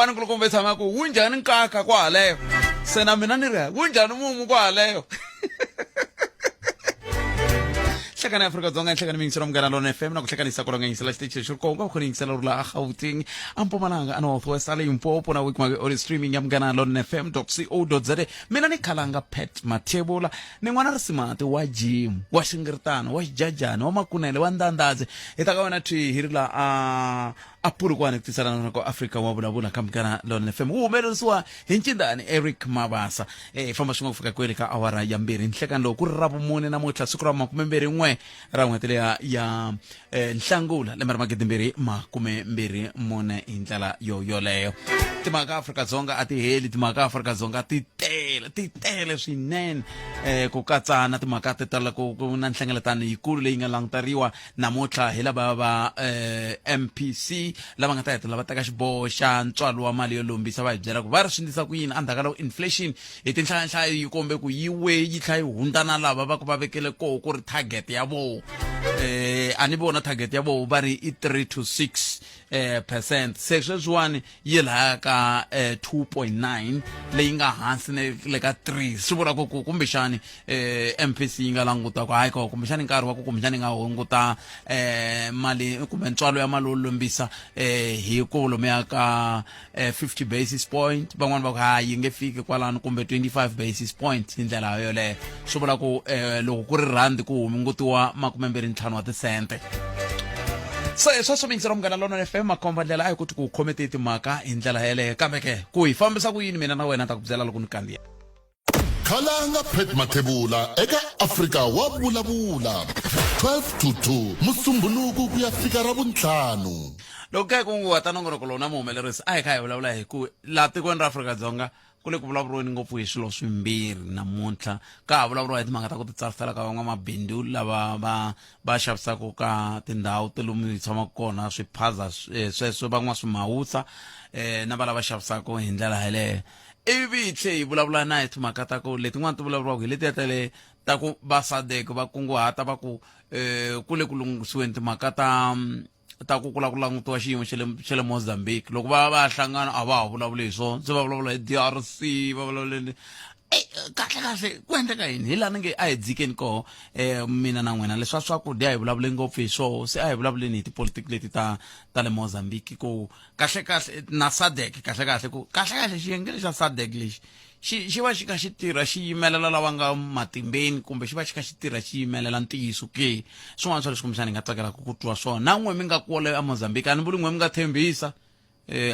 Un'wana nkulukumba i tshama ku wu njhani nkaka kwahaleyo se na mina ni ri wu njhani mumu kwahaleyo. Hlekani Afrika-Dzonga, nhlekani miyingiselo Munghana Lona FM na ku hlekanisa ku longanyisela xitichi lexi ri kona ku yingisela ri laha Gauteng, a Mpumalanga, a North West, a Limpopo na wiki on streaming ya Munghana Lona FM co za. Mina ni khalanga Pat Mathebula, ni n'wana risimati wa Jim wa xingiritano wa xijajani wa makunele wa ndandadze. Hi ta ka wena thwi hi ri la a Polokwane ku tisela na ko Afrika wa vulavula ka Munghana Lona FM wu humelerisiwa hi ncindani Eric Mabasa. Hi famba swin'we ku fika kwele ka awara ya 2 nhlekani lowu ku ri Ravumune namuntlha, siku ra 21 ra n'hweti leya ya Nhlangula lembe ra 2024 hi ndlela yo yoleyo. Timhaka Afrika-Dzonga a ti heli, timhaka Afrika-Dzonga ti tele, ti tele swinene, ku katsa na timhaka ti tala ku na nhlengeletano yikulu leyi nga languteriwa namuntlha hi lava va MPC lava nga ta hetelela va teka xiboho xa ntswalo wa mali yo lombisa. Va hi byela ku va ri swi endlisa ku yini endzhaku ka loko inflation hi tinhlayanhlayo yi kombe ku yi we yi tlhela yi hundza na lava va ku va vekele koho ku ri target ya voho. A ni vona target ya voho va ri i 3 to 6 percent, se sweswiwani yi laya ka 2.9 leyi nga hansi ne le ka 3. Swi vula ku kumbexani MPC yi nga languta ku hayi ko kumbexani nkarhi wa ku kumbexani yi nga hunguta mali kumbe ntswalo ya mali wo lombisa hi ku lomuya ka 50 basis point. Van'wani va ku ha yi nge fiki kwalano, kumbe 25 basis point hi ndlela yoleyo. Swi vula ku loko ku ri rhandi ku hungutiwa 25 wa tisente. Se sweswo miyingiselo Munghana Lona FM makomba ndlela a hi koti ku khome ti timhaka hi ndlela yeleyo, kambe ke ku hi fambisa ku yini mina na wena ta ku byela loko ni kandziya. Khalanga Pat Mathebula eka Afrika wa vulavula 12 to 2 Musumbhunuku ku ya fika Ravuntlhanu. Loko ka hi kunguhata nongonoko lowu na muhumelerisi a hi kha hi vulavula hi ku laha tikweni ra Afrika-Dzonga ku le ku vulavuriweni ngopfu hi swilo swimbirhi namuntlha. Ka ha vulavuriwa hi timhaka ta ku titsarisela ka van'wamabindzu lava va xavisaka ka tindhawu ta lomu hi tshamaka kona swiphaza sweswo, van'wa swimawusa na va lava xavisaka hi ndlela yeleyo. Ivi hi tlhe hi vulavula na hi timhaka ta ku letin'wana ti vulavuriwaka hi letiya ta le ta ku va SADC va kunguhata va ku ku le ku lunghisiweni timhaka ta ku kula ku langutiwa xiyimo xa le Mozambique. Loko va hlangana a va ha vulavuli hi swona, se va vulavula hi DRC, va vulavula kahle kahle ku endleka yini hi laha ni nge a hi dzikeni koho mina na n'wina. Leswa swakudya hi vulavule ngopfu hi swoho, se a hi vulavuleni hi tipolitiki leti ta le Mozambique ku kahle kahle na SADC, kahle kahle ku kahle kahle xiyenge xa SADC lexi xi va xi kha xi tirha xi yimelela lava nga matimbeni kumbe xi va xi kha xi tirha xi yimelela ntiyiso ke. Swin'wana swa leswi kumbexana hi nga tsakelaka ku twa swona na n'we mi nga kwale a Mozambique, a ni vuli n'we mi nga tshembisa,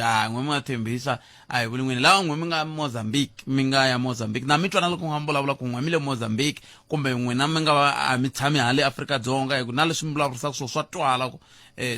a n'we mi nga tshembisa a hi vuli n'wini lava n'we mi nga Mozambique, mi nga ya Mozambique na mi twana loko nga vulavula ku n'we mi le Mozambique kumbe n'wina mi nga va a mi tshami hale Afrika-Dzonga, hi ku na leswi mi vulavurisaka swona swa twala ku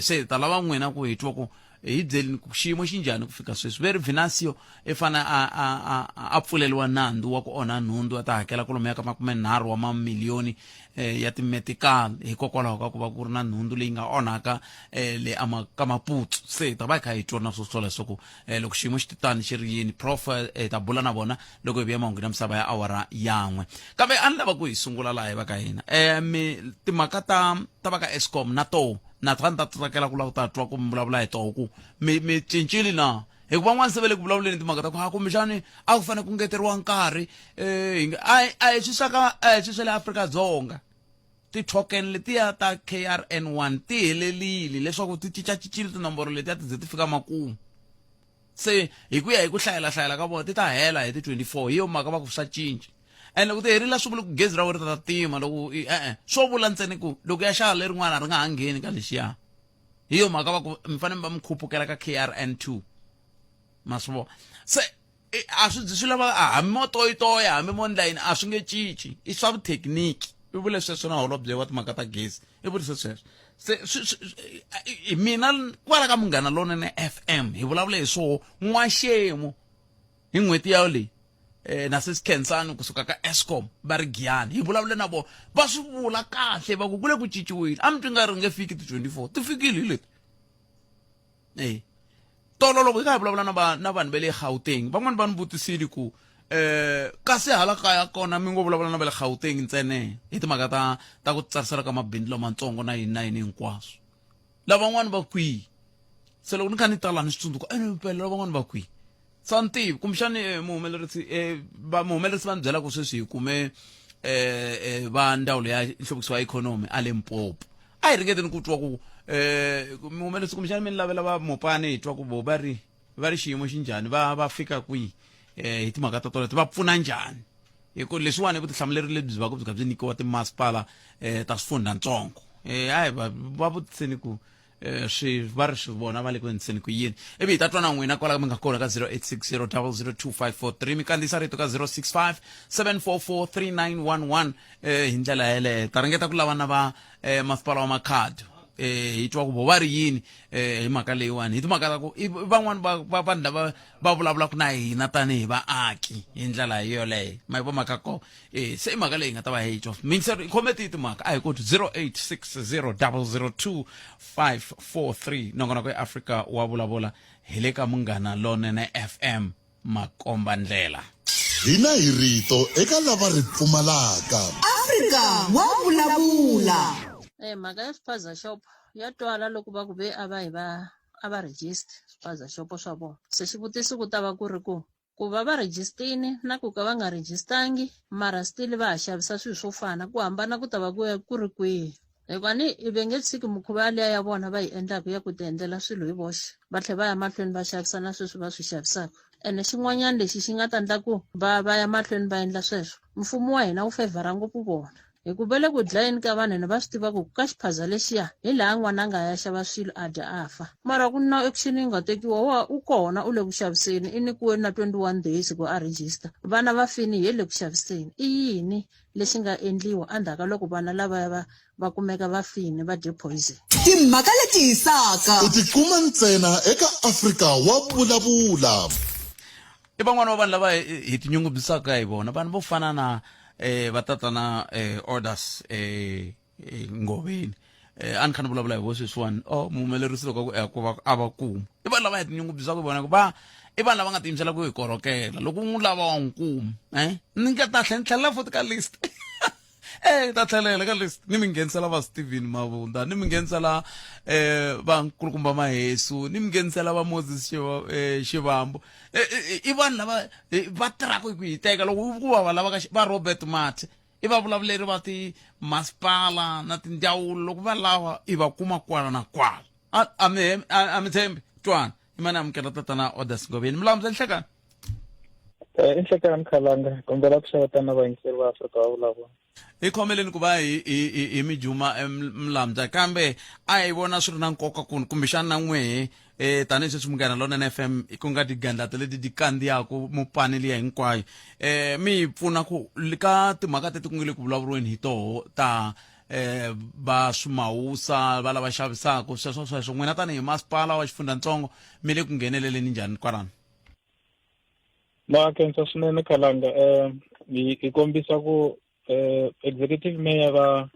se hi ta lava n'wina ku hi twa ku hi byelini ku xiyimo xi njhani ku fika sweswi. Ve ri Venancio i fane a pfuleliwa nandzu wa ku onha nhundzu, a ta hakela kwalomuya ka 30 wa mamiliyoni ya timetical hikokwalaho ka ku va ku ri na nhundzu leyi nga onhaka le ka Maputo. Se hi ta va hi kha hi twa na swo swoleswo ku loko xiyimo xi titani xi ri yini. Prof hi ta bula na vona loko hi vuya mahungwini ya misava ya awara yan'we. Kambe a ni lava ku hi sungula laha hi va ka hina mi timhaka ta va ka Eskom na toho na ta ni ta tsakela ku lava ku ta twa ku mi vulavula hi toho ku mi cincile na, hikuva van'wana se va le ku vulavuleni timhaka ta ku ha kumbexani a ku fanele ku ngeteriwa nkarhi a hi swi swa ka a hi swi swa le Afrika-Dzonga. Ti-token letiya ta KRN1 ti helelile leswaku ti cincacincile tinomboro letiya ti ze ti fika makumu. Se hi ku ya hi ku hlayela hlayela ka vona ti ta hela hi ti 24, hi yo mhaka va ku swa cinca. And loko ti herile swi vula ku gezi ra wena ri ta tima loko e-e swo vula ntsena ku loko ya xava lerin'wana ri nga ha ngheni ka lexiya. Hi yo mhaka va ku mi fanele mi va mi khupukela ka KRN2, ma swi vona. Se a swi swi lava hambi mo toyitoya hambi mo ndla yini a swi nge cinci, i swa vuthekiniki. I vule sweswo na holobye wa timhaka ta gezi i vurise sweswo. Se hi mina kwala ka Munghana Lonene FM hi vulavule hi swoho n'waxemu hi n'hweti ya leyi na sesi Khensani kusuka ka Eskom va ri Giyani, hi vulavule na vona va swi vula kahle va ku ku le ku cinciwile. A mi twi nga ri nge fiki ti 24, ti fikile hi leti. Tolo loko hi kha hi vulavula na vanhu va le Gauteng, van'wani va ni vutisile ku kasi hala kaya kona mi ngo vulavula na va le Gauteng ntsena hi timhaka ta ku tsarisela ka mabindzu lamatsongo na yini na yini hinkwaswo, lavan'wani va kwihi? Se loko ni kha ni tala ni swi tsundzuka ene mpela lavan'wani va kwihi? Swa ni tivi kumbexani muhumelerisi va muhumelerisi va ni byela ku sweswi hi kume va ndzawulo ya nhluvukiso wa ikhonomi a Limpopo. A hi ringeteni ku twa ku muhumelerisi kumbexani mi ni lavela va Mopani hi twa ku vo va ri va ri xiyimo xi njhani va va fika kwihi hi timhaka ta toleto va pfuna njhani hi ku leswiwani i vutihlamuleri lebyi va ku byi kha byi nyikiwa timasipala ta swifundzhantsongo a hi va va vutiseni ku swi va ri swi vona va le ku endliseni ku yini ivi hi ta twa na n'wina kwala mi nga kona ka 0860 002543 mi kandziyisa rito ka 065 744 3911 hi ndlela yeleyo ta ringeta ku lava na va masipala wa makhado hi twa ku vo va ri yini hi mhaka leyiwani hi timhaka ta ku i van'wani va va vanhu lava va vulavulaka na hina tanihi vaaki hi ndlela yoleyo ma yi vo mhaka ko se i mhaka leyi nga ta va hi twa mingisero i khome tihi timhaka a hi koti 0860 002 543 nongonoko ya Afrika wa vulavula hi le ka Munghana Lonene FM makomba ndlela Hina hi rito eka lava ri pfumalaka. Afrika wa vulavula. Mhaka ya swiphaza shop ya twala loko va ku ve a va hi va a va register swiphaza xopo swa vona se xivutiso ku ta va ku ri ku ku va va rejistini na ku ka va nga rejistangi mara still va ha xavisa swilo swo fana ku hambana ku ta va ku ku ri kwihi hikuva ni i ve nge tshiki mukhuva yaliya ya vona va yi endlaka ya ku ti endlela swilo hi voxe va tlhela va ya mahlweni va xavisa na sweswi va swi xavisaka ene xin'wanyana lexi xi nga ta endla ku va va ya mahlweni va endla sweswo mfumo wa hina wu fevhara ngopfu vona Hi ku va le ku dlayeni ka vanhu ene va swi tiva ku ka xiphaza lexiya hi laha n'wana a nga ya xava swilo a dya a fa. Mara ku na action yi nga tekiwa wa u kona u le ku xaviseni i nyikiwe na 21 days ku a register. Vana va fini he le ku xaviseni. I yini lexi nga endliwa endzhaku ka loko vana lavaya va va kumeka va fini va dye poison? Timhaka leti hisaka. U ti kuma ntsena eka Afrika wa Vulavula. I van'wana va vanhu lava hi tinyungubyisaka hi vona vanhu vo fana na vatatana orders Ngoveni a ni kha ni vulavula hi vo sweswiwani o muhumelerisi loko a ku va a va kuma i vanhu lava hi tinyungubyisaka hi vona ku va i vanhu lava nga tiyimisela ku hi korhokela loko u n'wi lava wa n'wi kuma ni nga ta tlhela ni tlhelela futhi ka list ta tlhelela ka list ni mi nghenisela va Steven Mabunda ni mi nghenisela va nkulukumba Mahesu ni mi nghenisela va Moses Shivambu i vanhu lava va tirhaka hi ku hiteka loko ku va va lava ka va Robert Mathe i vavulavuleri va timasipala na tindzawulo loko va lava i va kuma kwala na kwala a mi a mi tshembi twana i mani amukela tatana Odas Ngoveni milambu nhlekani. I nhlekani Khalanga kombela ku xeweta na vayingiseri va Afrika wa vulavula. Hi khomeleni ku va hi hi hi mi juma Mlamza kambe a hi vona swi ri na nkoka ku kumbexana na n'wehe tanihi sweswi Munghana Lonene FM ku nga tigandlati leti ti kandziyaku mupani liya hinkwayo mi hi pfuna ku ka timhaka teti ku nge le ku vulavuriweni hi toho ta va swimawusa va lava xavisaka sweswo sweswo n'wina tanihi masipala wa xifundzhantsongo mi le ku ngheneleleni njhani kwalano? Na khensa swinene Khalanga hi kombisa ku executive mayor va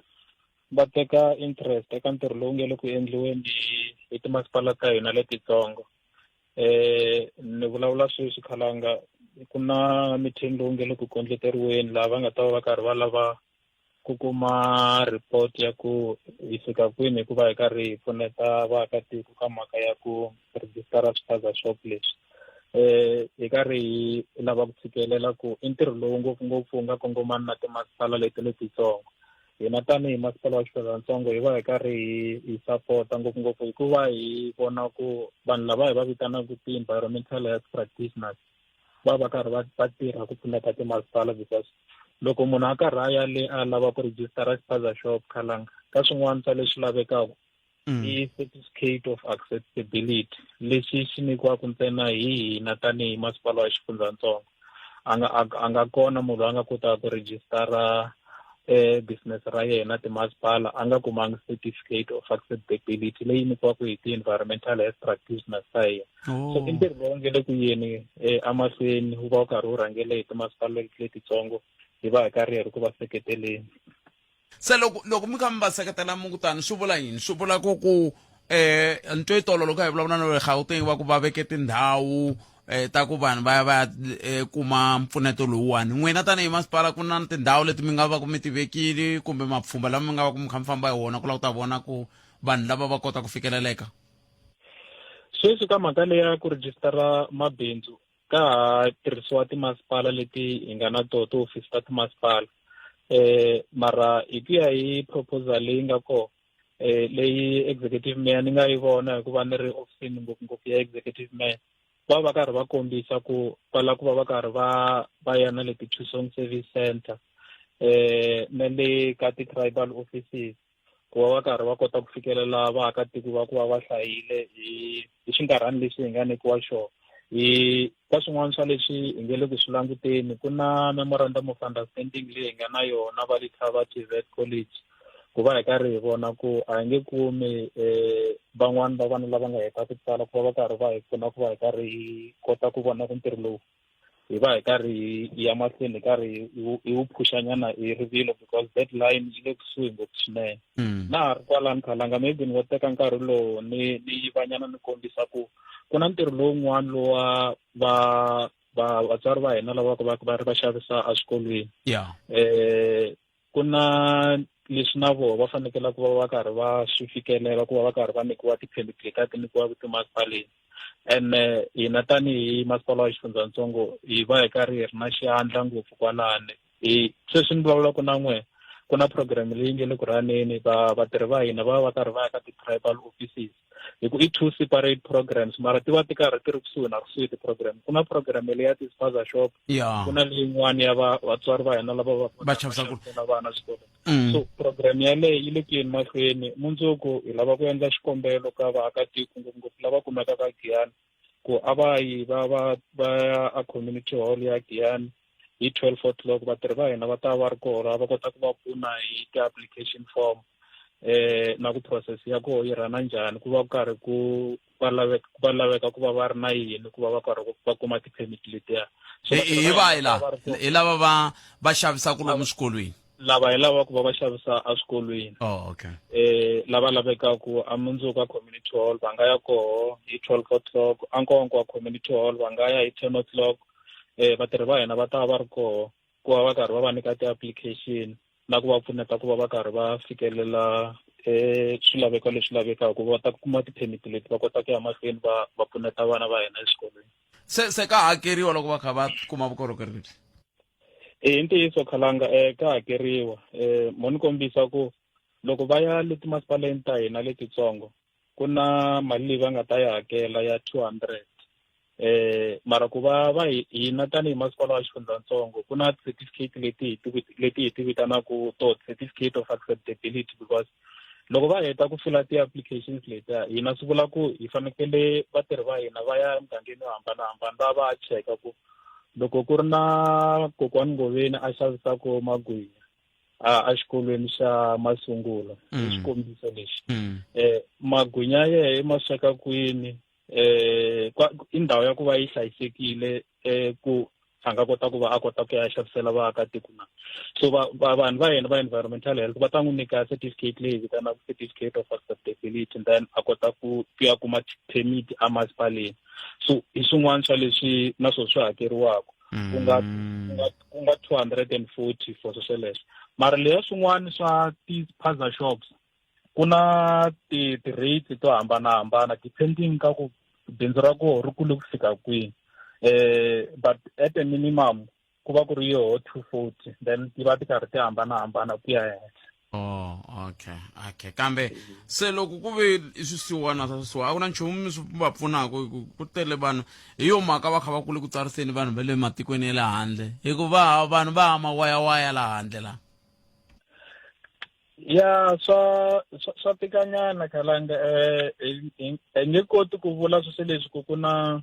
va teka interest eka ntirho lowu nge le ku endliweni hi timasipala ta hina letitsongo. Ni vulavula sweswi Khalanga ku na meeting lowu nge le ku kondleteriweni laha va nga ta va va karhi va lava ku kuma report ya ku hi fika kwini hikuva hi karhi hi pfuneta vaakatiko ka mhaka ya ku rejistara swipaza shop leswi. Hi karhi hi lava ku tshikelela ku i ntirho lowu ngopfungopfu wu nga kongomani na timasipala leti letitsongo. Hina tanihi masipala wa xifundzhantsongo hi va hi karhi hi sapota ngopfungopfu hikuva hi vona ku vanhu lava hi va vitanaka ti-environmental health practitioners va va karhi va va tirha ku pfuneta timasipala because loko munhu a karhi a ya le a lava ku rejistara xiphaza shop Khalanga ka swin'wana swa leswi lavekaka i certificate of acceptability lexi xi nyikiwaka ntsena hi hina tanihi masipala wa xifundzhantsongo. A nga a nga kona munhu loyi a nga kotaka ku rejistara business ra yena timasipala a nga kumanga certificate of acceptability leyi nyikiwaka hi ti-environmental health practitioners ta hina. So i ntirho lowu nge le ku yeni emahlweni wu va wu karhi wu rhangele hi timasipala letitsongo hi va hi karhi hi ri ku va seketeleni. Se loko loko mi kha mi va seketela mi ku tani swi vula yini? Swi vula ku ku ni twe tolo loko hi vulavula na le Gauteng va ku va veke tindhawu ta ku vanhu va ya va ya kuma mpfuneto lowuwani. N'wina tanihi masipala ku na tindhawu leti mi nga va ku mi ti vekile kumbe mapfhumba lama mi nga va ku mi kha mi famba hi wona ku lava ku ta vona ku vanhu lava va kota ku fikeleleka? Sweswi ka mhaka leya ku rejistara mabindzu. Ka ha tirhisiwa timasipala leti hi nga na toho tihofisi ta timasipala mara hi ku ya hi proposal leyi nga kona leyi executive mayor ni nga yi vona hikuva ni ri ofisini ngopfungopfu ya executive mayor va va karhi va kombisa ku va lava ku va va karhi va va ya na le ti-Thusong Service Center na le ka ti-tribal offices ku va va karhi va kota ku fikelela vaakatiko va ku va va hlayile hi hi xinkarhana lexi hi nga nyikiwa xona hi ka swin'wana swa leswi hi nge le ku swi languteni ku na memorandum of understanding leyi hi nga na yona va le va TVET college ku va hi karhi hi vona ku a hi nge kumi van'wani va vana lava nga heta ku tsala ku va va karhi va hi pfuna ku va hi karhi hi kota ku vona ku ntirho lowu hi va hi karhi hi ya mahlweni hi karhi hi wu phuxanyana hi rivilo because deadline yi le kusuhi ngopfu swinene na ha ri kwalano khalanga maybe ni ngo teka nkarhi lowu ni ni yivanyana ni kombisa ku ku na ntirho lowun'wana lowa va va vatswari va hina lava va va ri va xavisa eswikolweni ku na leswi na vona va fanekele ku va va karhi va swi fikelela ku va va karhi va nyikiwa ti-permit leti a ti nyikiwaka timasipaleni ene hina tanihi masipala wa xifundzatsongo hi va hi karhi hi ri na xandla ngopfu kwalani hi sweswi ni vulavulaka na n'we ku na program leyi nge le ku rhaneni va vatirhi va hina va va karhi va ya ka ti-tribal offices hi ku i two separate programs mara ti va ti karhi ti ri kusuhi na kusuhi ti-program ku na program leyi ya ti-spaza shop ku na leyin'wana ya va vatswari va hina lava va va xavisaka vana swikolo so program yaleyo yi le ku yeni mahlweni mundzuku hi lava ku endla xikombelo ka vaakatiko ngopfungopfu lava kumekaka Giyani ku a va yi va va va ya a community hall ya Giyani hi 12 o'clock vatirhi va hina va ta va ri kona va kota ku va pfuna hi ti-application form na ku process ya koho yi rhana njhani ku va ku karhi ku va laveka va laveka ku va va ri na yini ku va va karhi va kuma ti-permit letiya so hi va hi lava hi lava va va xavisaka lomu swikolweni lava hi lava ku va va xavisa eswikolweni oh okay lava lavekaku a mundzuku a community hall va nga ya koho hi 12 o'clock a nkonko a community hall va nga ya hi 10 o'clock vatirhi va hina va ta va ri koho ku va va karhi va va nyika ti-application na ku va pfuneta ku va va karhi va fikelela swilaveko leswi lavekaka ku va ta kuma ti-permit leti va kota ku ya mahlweni va va pfuneta vana va hina eswikolweni se se ka hakeriwa loko va kha va kuma vukorhokeri lebyi i ntiyiso khalanga ka hakeriwa mo ni kombisa ku loko va ya le timasipaleni ta hina letitsongo ku na mali leyi va nga ta yi hakela ya 200 mara ku va va hina tanihi masipala wa xifundzatsongo ku na certificate leti hi leti hi ti vitanaka to certificate of acceptability because loko va heta ku fila ti-applications letiya hina swi vula ku hi fanekele vatirhi va hina va ya emugangeni yo hambanahambana va va cheka ku loko ku ri na kokwani Ngoveni a xavisaka magwinya a exikolweni xa masungulo hi xikombiso lexi magwinya yehe ma sweka kwini i ndhawu ya ku va yi hlayisekile ku a nga kota ku va a kota ku ya xavisela vaakatiko na so va vanhu va yena va environmental health va ta n'wi nyika certificate leyi vitanaka certificate of acceptability then a kota ku ya kuma permit emasipaleni so hi swin'wana swa leswi na swona swi hakeriwaka ku nga ku nga 240 for swesweleswo mara leya swin'wana swa ti-spaza shops ku na ti-rates to hambanahambana depending ka ku bindzu ra koho ri kule ku fika kwini but at a minimum ku va ku ri yoho 240 then ti va ti karhi ti hambanahambana ku ya henhla. Oh okay okay kambe se loko ku ve i swisiwana swa swisiwana a ku na nchumu mi swi va pfunaka hi ku ku tele vanhu hi yo mhaka va kha va kule ku tsariseni vanhu va le matikweni ya le handle hikuva vanhu va mawayawaya laha handle la. Ya swa swa tikanyana khalanga hi nge koti ku vula sweswo leswi ku ku na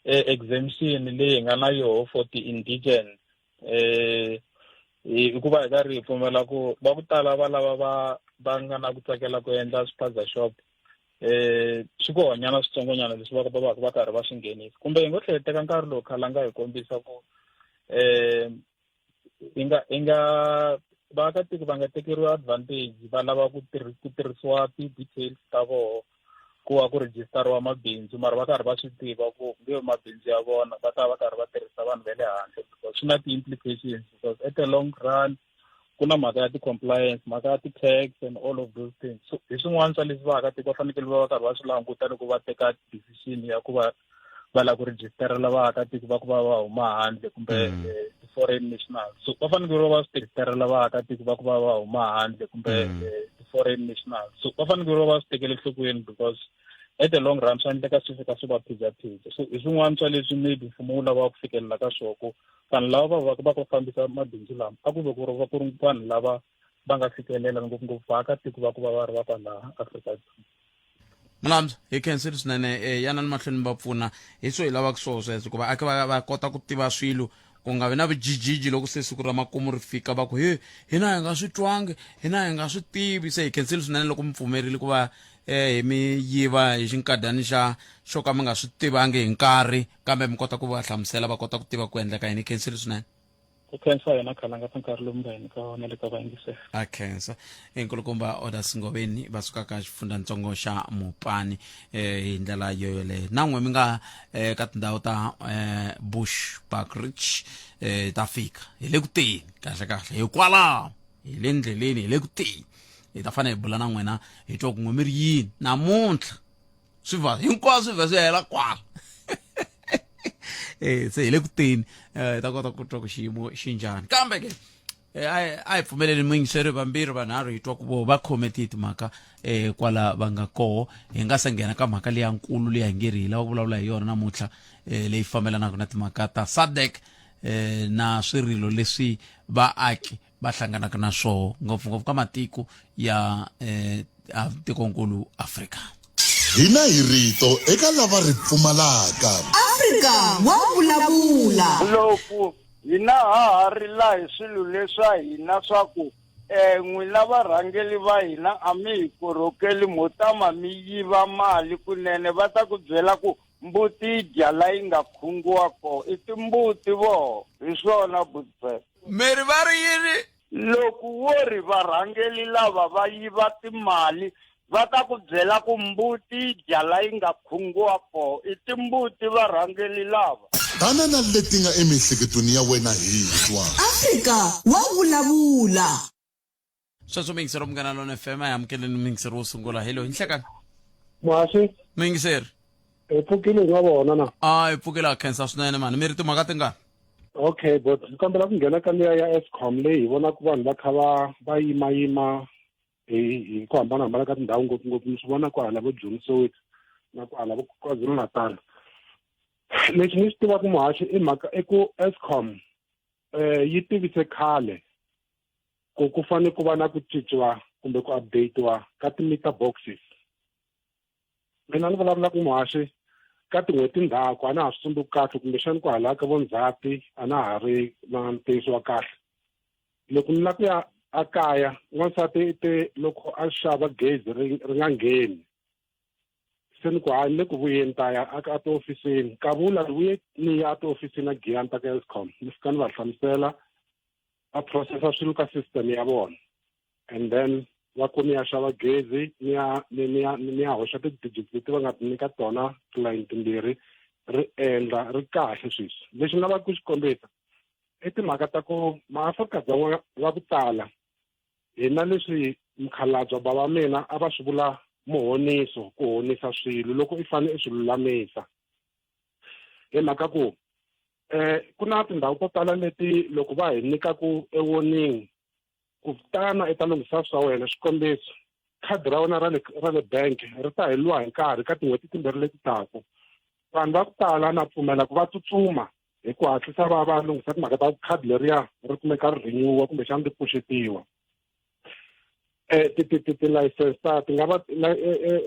exemption leyi hi nga na yoho for ti-indigent hikuva hi karhi hi pfumela ku va ku tala va lava va va nga na ku tsakela ku endla spaza shop swi kohonyana switsongonyana leswi va va va karhi va swi nghenisa kumbe hi ngo tlhela hi teka nkarhi lowu khalanga hi kombisa ku hi nga hi nga vaakatiko va nga tekeriwa advantage va lava ku ku tirhisiwa ti-details ta voho ku va ku rejistariwa mabindzu mara va karhi va swi tiva ku nge mabindzu ya vona va ta va karhi va tirhisa vanhu va le handle because swi na ti-implications because at the long run ku na mhaka ya ti-compliance mhaka ya ti-tax and all of those things so hi swin'wana swa leswi vaakatiko va fanekele va va karhi va swi languta loko va teka decision ya ku va Va lava ku registerela vaakatiko va ku va va huma handle kumbe ti-foreign nationals. So va fanekele va swi registerela vaakatiko va ku va va huma handle kumbe ti-foreign nationals. So va fanekele va swi tekela enhlokweni because at the long run swa endleka swi fika swi va phizaphiza. So hi swin'wana swa leswi maybe mfumo wu lavaka ku fikelela ka swona, ku vanhu lava va va va ku fambisa mabindzu lama a ku ve ku ri va ku ri vanhu lava va nga fikelela, ngopfungopfu vaakatiko va ku va va ri va kwalaha Afrika-Dzonga. Mulambya, hi khensile swinene. Yanani mahlweni va pfuna hi swo hi lavaka swoho sweswo, ku vaaki va va kota ku tiva swilo, ku nga vi na vujijiji loko se siku ra makumu ri fika va ku he hina hi nga swi twangi, hina hi nga swi tivi. Se hi khensile swinene loko mi pfumerile ku va hi mi yiva hi xinkadyani xa xo ka mi nga swi tivangi hi nkarhi, kambe mi kota ku va hlamusela, va kota ku tiva ku endleka yini. Hi khensile swinene. Ku khensa yena Khalanga ka nkarhi lowu nga hi nyika wona le ka vayingiseri. A khensa enkulukumba Odas Ngoveni va suka ka xifundzantsongo xa Mopani. Hi ndlela yo yoleyo na n'we mi nga ka tindhawu ta Bushbuckridge, ta fika hi le ku teni kahle kahle, hikwalaho hi le ndleleni, hi le ku teni, hi ta fanele hi bula na n'wina hi twa ku n'we mi ri yini namuntlha. Swi va hinkwaswo swi vhe swi hela kwala. Se hi le ku teni, hi ta kota ku twa ku xiyimo xi njhani. Kambe ke a hi pfumeleli muyingiseri vambirhi vanharhu hi twa ku vo va khome tihi timhaka kwala va nga koho, hi nga se nghena ka mhaka leya nkulu leyi hi nge ri hi lava ku vulavula hi yona namuntlha, leyi fambelanaka na timhaka ta SADC na swirilo leswi vaaki va hlanganaka na swoho ngopfungopfu ka matiko ya tikonkulu Afrika. Hina hi rito eka lava ri pfumalaka. Afrika wa vulavula. Loko hina ha ha rila hi swilo leswa hina swa ku n'wina varhangeli va hina a mi hi korhokeli, mo tama mi yiva mali kunene, va ta ku byela ku mbuti yi dya la yi nga khungiwa kona. I timbuti voho. Hi swona Butbet. Meri va ri yini? Loko wo ri varhangeli lava va yiva timali, va ta ku byela ku mbuti yi dya la yi nga khungiwa kona. I timbuti varhangeli lava. Tana na leti nga emiehleketweni ya wena hi twa. Afrika wa vulavula. Sweswo muyingiseri wa Munghana Lona FM, a hi amukeleni muyingiseri wo sungula. Hello, hi nhlekani. Muhaxi. Muyingiseri. Hi pfukile hi nga vona na. A hi pfukile, a khensa swinene mani. Mi ri timhaka tingani? Okay, but hi kombela ku nghena ka liya ya Eskom leyi hi vonaka vanhu va kha va va yimayima hi ku hambanahambana ka tindhawu, ngopfungopfu mi swi vona ku hala vo Joni, Soweto na ku hala vo KwaZulu-Natal. Lexi ni xi tivaka muhaxi i mhaka i ku Eskom yi tivise khale ku ku fanele ku va na ku cinciwa kumbe ku updatiwa ka ti-meter boxes. Mina ni vulavula ku muhaxi ka tin'hweti ndzhaku a na ha swi tsundzuki kahle, kumbexani ku hala ka vo Ndzhati a na ha ri na ntiyiso wa kahle. Loko ni lava ku ya a kaya, n'wansati i te loko a xava gezi ri ri nga ngheni, se ni ku hayi ni le ku vuyeni, ta ya a tihofisini. Kavula ni vuye ni ya tihofisini a Giyani ta ka Eskom, ni fika ni va hlamusela, va processa swilo ka system ya vona, and then va ku ni ya xava gezi, ni ya ni ni ya ni ya hoxa ti-digits leti va nga ti nyika tona, tilayini timbirhi, ri endla ri kahle sweswi. Lexi ni lavaka ku xi kombisa i timhaka ta ku maAfrika-Dzonga va ku tala hina leswi mukhalabye bava mina a va swi vula muhoniso, ku honisa swilo loko i fanele i swi lulamisa, hi mhaka ku ku na tindhawu to tala leti loko va hi nyika ku e warning ku tana i ta lunghisa swa wena. Xikombiso, khadi ra wena ra le bank ri ta heliwa hi nkarhi ka tin'hweti timbirhi leti taku. Vanhu va ku tala na pfumela ku va tsutsuma hi ku hatlisa va va lunghisa timhaka ta khadi leriya ri kumeka ri renew-wa kumbexana ri pfuxetiwa. Ti-license ta ti nga va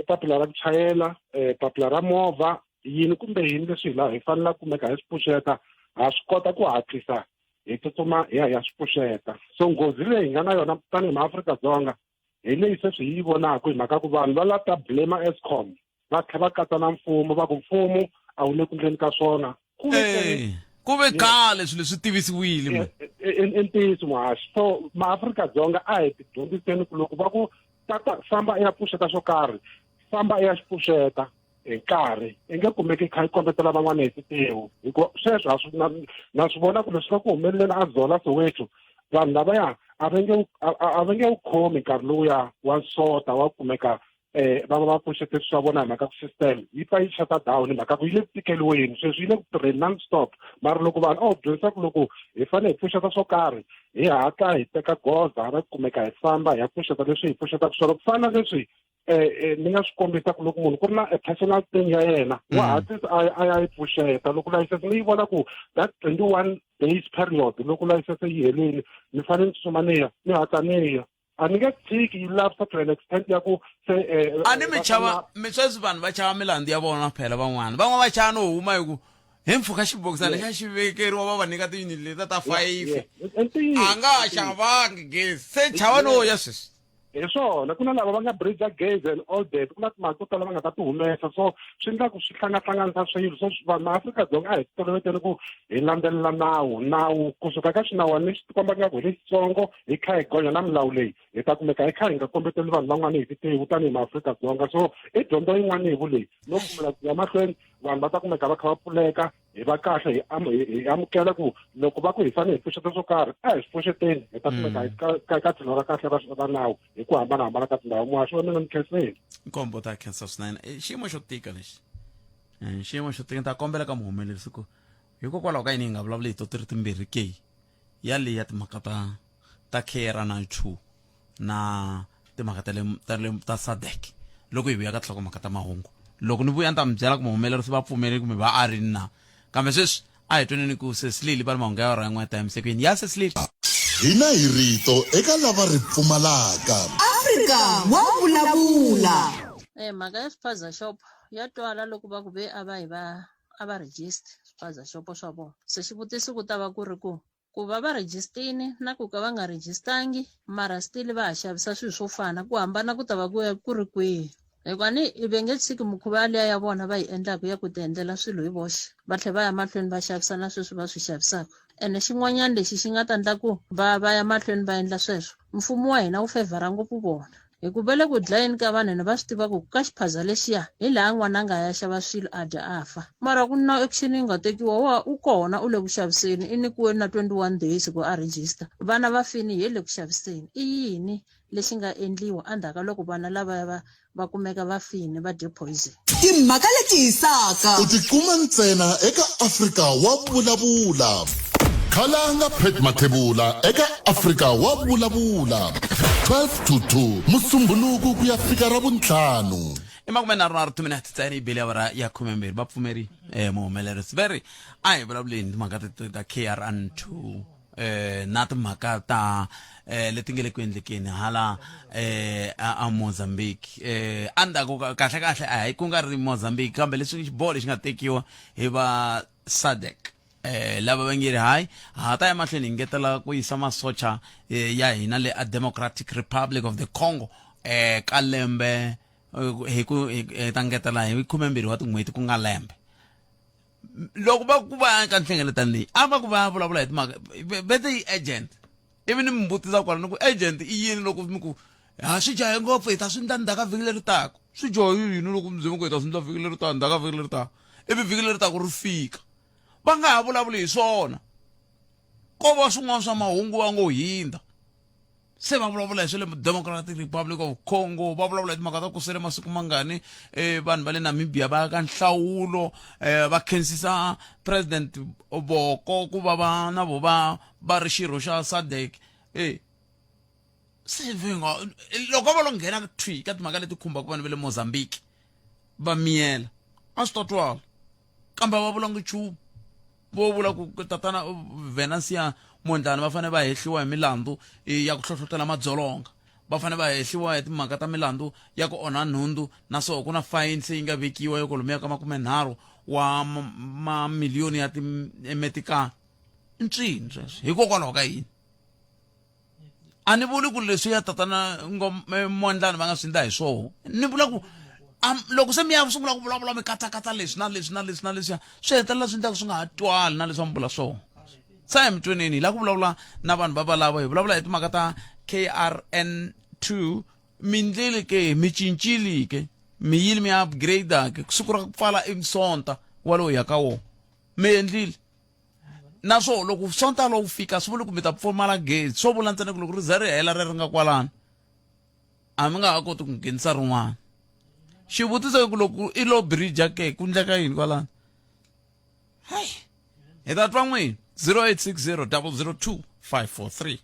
papila ra ku chayela, papila ra movha, yini kumbe yini leswi hi laha hi fanele kumeka hi swi pfuxeta, ha swi kota ku hatlisa hi tsutsuma hi ya hi ya swi pfuxeta. So nghozi leyi hi nga na yona tanihi maAfrika-Dzonga hi leyi sweswi hi yi vonaka, hi mhaka ku vanhu va lava ta blame Eskom, va tlhela va katsa na mfumo, va ku mfumo a wu le ku ndleni ka swona. Ku ve ku ve khale swilo leswi tivisiwile. I ntiyiso muhaxi. So maAfrika-Dzonga a hi ti dyondziseni ku loko va ku tata famba i ya pfuxeta xo karhi, famba i ya xi pfuxeta hi nkarhi, i nge kumeki kha yi kombetela van'wana hi titewu, hikuva sweswo a swi na swi vona ku leswi nga ku humeleleni a Zola, Soweto, vanhu lavaya a va nge wu khomi nkarhi lowuya wa nsota wa kumeka. eh va va va pfuxete swa vona hi mhaka ku system yi pfa yi shut down hi mhaka ku yi le ku tikeliweni sweswi yi le ku tirheni non stop mara loko vanhu a wu dyondzisa ku loko hi fanele hi pfuxeta swo karhi hi hatla hi teka goza ra kumeka hi famba hi ya pfuxeta leswi hi pfuxetaka swona ku fana na leswi eh, eh ni nga swi kombisa ku loko munhu ku ri na a personal thing ya yena wa mm. hatlisa a ya yi pfuxeta loko layisense ni yi vona ku that 21 days period loko layisense yi helile ni fanele ni tsutsuma ni ya ni hatla ni ya a ni nge tshiki yi lapsa to an extent ya ku se eh, a ni mi chava mi sweswi vanhu va chava milandzu ya vona phela van'wana van'wana va chava no huma hi ku hi mpfhuka xibokisana xa xi vekeriwa va va nyika tiyuniti leta ta fayifi a nga ha xavangi gezi se chava no ya sweswi hi swona ku na lava va nga bridge gezi and all that ku na timali to tala va nga ta ti humesa so swi endla ku swi hlangahlanganisa swilo so vanhu va Afrika-Dzonga a hi toloveteni ku hi landzelela nawu nawu kusuka ka xinawana lexi tikomba nga ku hi lexitsongo hi kha hi gonya na milawu leyi hi ta kumeka hi kha hi nga kombeteli vanhu van'wana hi titewu tanihi maAfrika-Dzonga so i dyondzo yin'wana hi vuleyi no pfumela ku ya mahlweni vanhu va ta kumeka va kha va pfuleka hi va kahle hi hi amukela ku loko va ku hi fanele hi pfuxeta swo karhi a hi swi pfuxeteni hi ta kumeka hi mm. ka tlhelo ra kahle ra nawu hi ku hambanahambana ka tindhawu muhaxi wa mina ni khensile nkombo ta khensa swinene eh, xiyimo xo tika lexi eh, xiyimo xo tika ni ta kombela ka muhumelerisi ku hikokwalaho ka yini hi nga vulavuli hi to ti ri timbirhi ke ya leyi ya timhaka ta ta kera na chu na timhaka ta le ta le ta SADC loko hi vuya ka tinhlokomhaka ta mahungu loko ni vuya ni ta mi byela ku muhumelerisi va pfumele kumbe va arini na kambe sweswi a hi tweneni ku sesilili va ri mahungu ya awara yin'we ya timesekwini ya sesilili Hina hi rito eka lava ri pfumalaka. Afrika wa vulavula. Eh, mhaka ya swiphaza shop ya twala loko va ku ve a va hi va a va register swiphaza xopo swa vona se xivutiso ku ta va ku ri ku ku va va rejistini na ku ka va nga rejistangi mara still va ha xavisa swilo swo fana ku hambana ku ta va ku ku ri kwihi hikuva ni i ve nge tshiki mikhuva yaliya ya vona va yi endlaka ya ku ti endlela swilo hi voxe va tlhela va ya mahlweni va xavisa na sweswi va swi xavisaka ene xin'wanyana lexi xi nga ta endla ku va va ya mahlweni va endla sweswo mfumo wa hina wu fevhara ngopfu vona Hi ku va le ku dlayeni ka vanhu ene va swi tiva ku ka xiphaza lexiya hi laha n'wana a nga ya xava swilo a dya a fa mara ku na action yi nga tekiwa wa u kona u le ku xaviseni i nyikiwe na 21 days ku a register vana va fini hi le ku xaviseni i yini lexi nga endliwa endzhaku ka loko vana lavaya va va kumeka va fini va dye poison Timhaka leti hisaka. U ti kuma ntsena eka Afrika wa Vulavula. Khalanga Pat Mathebula eka Afrika wa Vulavula 12 to 2 Musumbhunuku ku ya fika Ravuntlhanu. I makumenharhunharhu timinete ntsena yi bile awara ya khumembirhi vapfumeri um muhumelerisi ve ri a hi vulavuleni timhaka ta krn 2 eh na timhaka ta eh leti nge le ku endlekeni hala eh a Mozambique eh andzhaku kahle kahle a hi ku nga ri Mozambique kambe leswi xiboho lexi nga tekiwa hi va SADC eh lava va nge ri hayi ha ta ya mahlweni hi ngetela ku yisa masocha eh, ya hina le a Democratic Republic of the Congo eh ka lembe eh, hi ku hi ta ngetela hi khumembirhi wa tin'hweti ku nga lembe loko va ku va ka nhlengeletano leyi a va ku va vulavula hi timhaka va te yi agent ivi ni mi vutisa kwala ni ku agent i yini loko mi ku ha swi jahe ngopfu hi ta swi ndla ndzhaku ka vhiki leri taka swi jahe yini loko mi ze mi ku hi ta swi ndla vhiki leri taka ndzhaku ka vhiki leri taka ivi vhiki leri taka ri fika va nga ha vulavuli hi swona ko va swin'wana swa mahungu va ngo hindza se va vulavula hi swa le democratic republic of congo va vulavula hi timhaka ta ku sele masiku mangani um vanhu va le namibia va ya ka nhlawulo um va khensisa president boko ku va va na vo va va ri xirho xa sadec e se vi nga loko va lo nghena thwi ka timhaka leti khumbaka vanhu va le mozambique va miyela a swi ta twala kambe a va vulanga nchumu vo vula ku tatana Venansia Mondlane va fanele va hehliwa hi milandzu ya ku hlohlotela madzolonga va fanele va hehliwa hi timhaka ta milandzu ya ku onha nhundzu naswona ku na fayini se yi nga vekiwa yo kwalomuya ka makumenharhu wa mamiliyoni ya timetikani i ncini sweswo hikokwalaho ka yini a ni vuli ku leswi ya tatana eh, mondlani va nga swi endla hi swoho ni vula ku loko se mi ya sungula ku vulavula mi katsakatsa leswi na leswi na leswi na leswiya swi hetelela swi endlaka swi nga ha twali na leswi va mi vula swona se a hi mi tweneni hi lava ku vulavula na vanhu va valavo hi vulavula hi timhaka ta krn 2 mi ndlile ke mi cincile ke mi yile mi ya upgrade ke siku ra ku pfala i sonta walowo ya ka wona mi endlile naswona loko sonta lowu fika swi vula ku mi ta pfumala gezi swo vula ntsena ku loko ri za ri hela ri ri nga kwalano a mi nga ha koti ku nghenisa rin'wana Xivutiso i ku loko i lo bridge ke ku ndleka yini kwalano? Hayi. Hi ta twa n'wini 0860 002 543.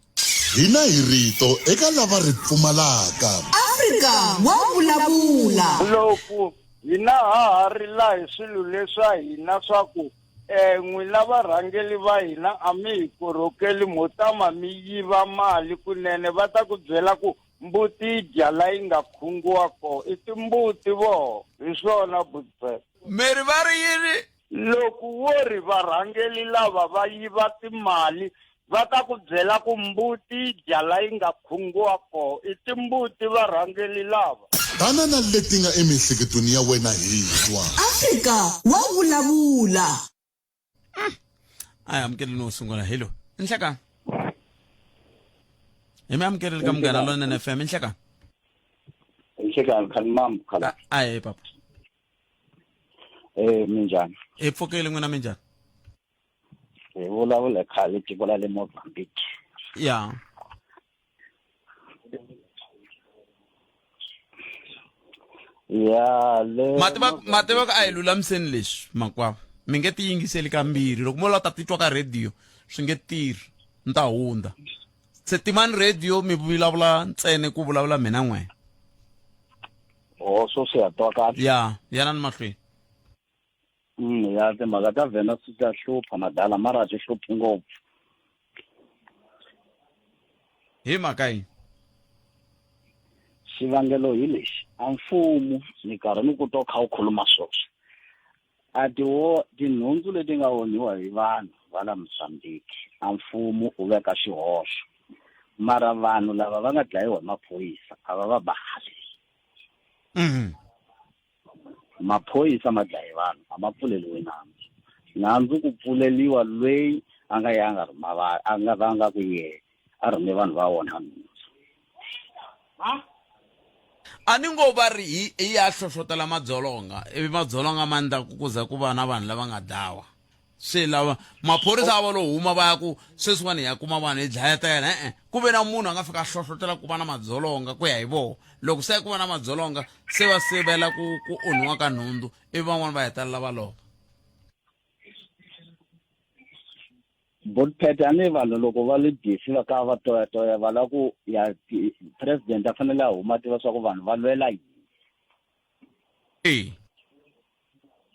Hina hi rito eka lava ri pfumalaka. Afrika wa vulavula. Loko hina ha ha rila hi swilo leswa hina swa ku um n'wina varhangeli va hina a mi hi korhokeli mo tama mi yiva mali kunene va ta ku byela ku mbuti yi dya la yi nga khungiwa kona i timbuti voho hi swona butbet Meri va ri yini? Loko wo ri varhangeli lava va yiva timali va ta ku byela ku mbuti yi dya la yi nga khungiwa koho i timbuti varhangeli lava. Tana na leti nga emiehleketweni ya wena hi twa. Afrika wa vulavula. A hi amukeleni wo sungula hello nhlekani hi mi amukeleli ka Munghana Lonene FM nhlekani. Nhlekani khalimam khala. A hi papa. Eh minjhani? Hi pfukile n'wina minjhani? Hi vulavula khale tiko ra le Mozambique. Ya. Ya le Mativa mativa ku a hi lulamiseni leswi makwavo. Mi nge ti yingiseli kambirhi loko mo la ta titwa ka radio swi nge tirhi ni ta hundza. Se timani radio mi vulavula ntsena ku vulavula mina n'we. Oh so swi ya twakala. Ya, yanani mahlweni. Ya timhaka ta vhena swi ta hlupha madala mara a ti hluphi ngopfu. Hi mhaka yini? Xivangelo hi lexi, a mfumo ni karhi ni ku twa kha u khuluma sweswi. A ti wo tinhundzu leti nga onhiwa hi vanhu va la Mozambique a mfumo u veka xihoxo. Mara vanhu lava va nga dlayiwa hi maphorisa a va va bali. Maphorisa ma dlaye vanhu a ma pfuleliwi nandzu. Nandzu ku pfuleliwa loyi a nga ya a nga rhuma va a nga va nga ku yehe a rhume vanhu va wona nhundzu. A ni ngo va ri hi hi ya hlohlotela madzolonga ivi madzolonga ma ndla ku ku za ku va na vanhu lava nga dlawa. Se lava maphorisa a va lo huma va ya ku sweswiwani hi ya kuma vanhu hi dlayetela e-e ku ve na munhu a nga fika a hlohlotela ku va na madzolonga ku ya hi vona loko se ku va na madzolonga se va sivela ku ku onhiwa ka nhundzu ivi van'wani va hetelela va lova. Botpet a ni vanhu loko va le busy va ka va toyatoya va lava ku ya president a fanele a huma tiva swa ku vanhu va lwela yini. E.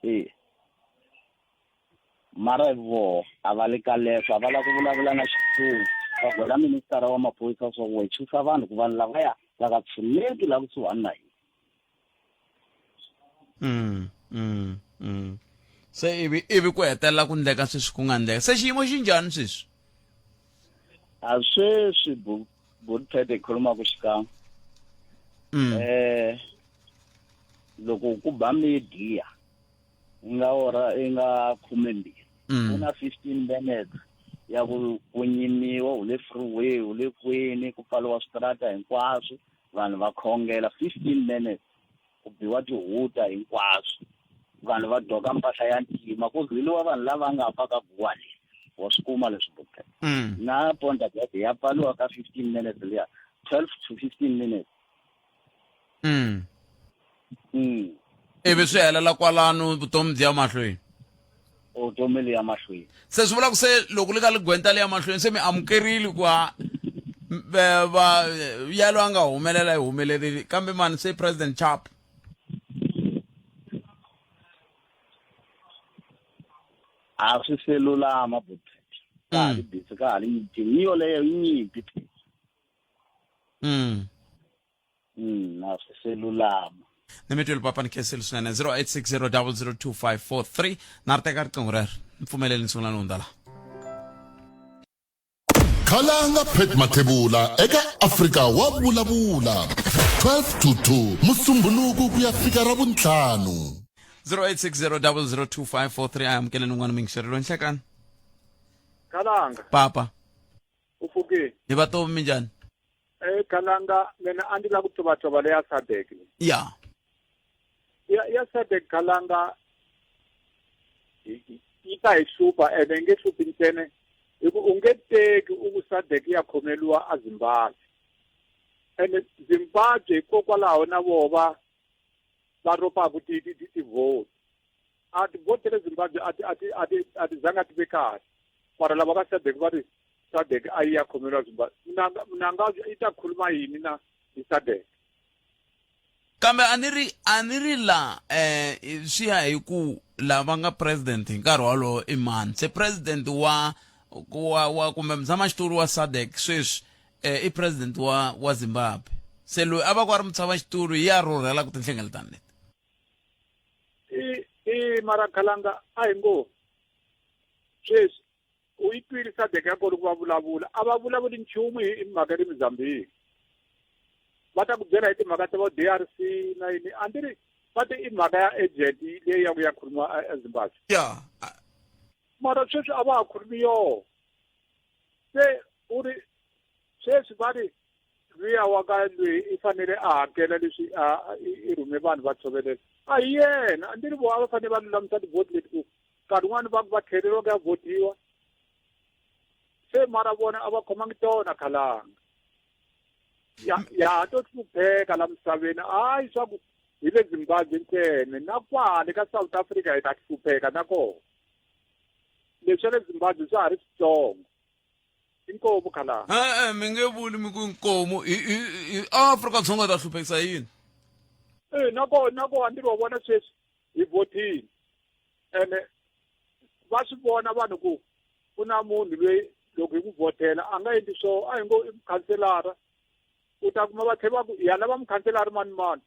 E. Mara voho a va le ka leswo a va lava ku vulavula na xilungu va byela ministara wa maphorisa swa ku we chusa vanhu ku vanhu lavaya va nga tshuneki la kusuhani na hina. Mm, mm, mm. Se ivi ivi ku hetelela ku ndleka sweswi ku nga ndleka. Se xiyimo xi njhani sweswi? A sweswi Botpet hi khulumaka xikan'we. Eh loko ku ba media yi nga ora yi nga khumembirhi ku na 15 minutes ya ku ku nyimiwa u le freeway u le kwini ku pfariwa switarata hinkwaswo vanhu va khongela 15 minutes ku biwa tihuta hinkwaswo vanhu va doka mpahla ya ntima ku ziliwa vanhu lava nga fa ka guwa leyi wa swi kuma leswi botpet na ponda gede ya pfariwa ka 15 minutes liya 12 to 15 minutes. Ivi swi helela kwalano vutomi byi ya mahlweni. Vutomi li ya mahlweni. Se swi vula ku se loko li ka ligwenta li ya mahlweni se mi amukerile ku ha va yalo a nga humelela yi humelerile kambe mani se president chap. A swi se lulama botpet. Ka ha ri busy ka ha ri nyimpi ni yoleyo yi nyimpi. A swi se lulama. Ni mi twile papa ni khensile swinene 0860002543 na ri teka riqingho rero ni pfumeleli ni sungula ni hundza laha. Khalanga Pat Mathebula eka Afrika wa vulavula 12 to 2 Musumbhunuku ku ya fika Ravuntlhanu. 0860002543 a amukeleni un'wana muyingiseri nhlekani. Khalanga. Papa. U pfukile. Hi va tomi minjhani? Eh Khalanga mina a ndzi lava ku tsovatova leya SADC. Ya. Ya ya SADC Khalanga yi ta hi hlupha ene yi nge hluphi ntsena hi ku u nge teki u ku SADC ya khomeriwa a Zimbabwe. Ene Zimbabwe hikokwalaho na voho va va ropaka ti-vote. A ti-vote ta le Zimbabwe a ti a ti a ti a ti zanga ti ve kahle, mara lava ka SADC va ri SADC a yi ya khomeriwa Zimbabwe. Mnangagwa i ta khuluma yini na hi SADC? Kambe a ni ri a ni ri la eh swi ya hi ku lava nga president hi nkarhi wolowo i mani. Se president wa wa wa kumbe mutshamaxitulu wa SADC sweswi eh, i president wa wa Zimbabwe. Se loyi a va ku a ri mutshamaxitulu hi ya rhurhela ku tinhlengeletano leti. I i mara khalanga a hi ngo sweswi u yi twile SADC ya kona ku va vulavula, a va vulavuli nchumu hi mhaka ya le Mozambique. Va ta ku byela hi timhaka ta vo DRC na yini, a ndzi ri va ti i mhaka ya agent leyi ya ku ya khuluma eZimbabwe. Ya. Mara sweswi a va ha khulumi yoho. Se u ri sweswi va ri luya wa ka loyi i fanele a hakela leswi a i rhume vanhu va tshovelela. A hi yena, a ndzi ri vona a va fanele va lulamisa tivhoti leti ku nkarhi wun'wani va va tlheleriwa ku ya vhotiwa. Se mara vona a va khomangi tona khalanga. Ya ya ha to hlupheka la misaveni, hayi swa ku hi le Zimbabwe ntsena, na kwale ka South Africa hi ta hlupheka na kona. Leswi swa le Zimbabwe swa ha ri switsongo. Inkomu khalanga. E-e, mi nge vuli mi ku inkomu. Hi Afrika-Dzonga ta hluphekisa yini? E, na kona, na kona ndzi va vona sweswi hi vhotini. Ene va swi vona vanhu ku ku na munhu loyi loko hi ku vhotela a nga endli swo, a hi ngo i mukhanselara, u ta kuma va tlhela va ku ya lava mukhanselara mani mani.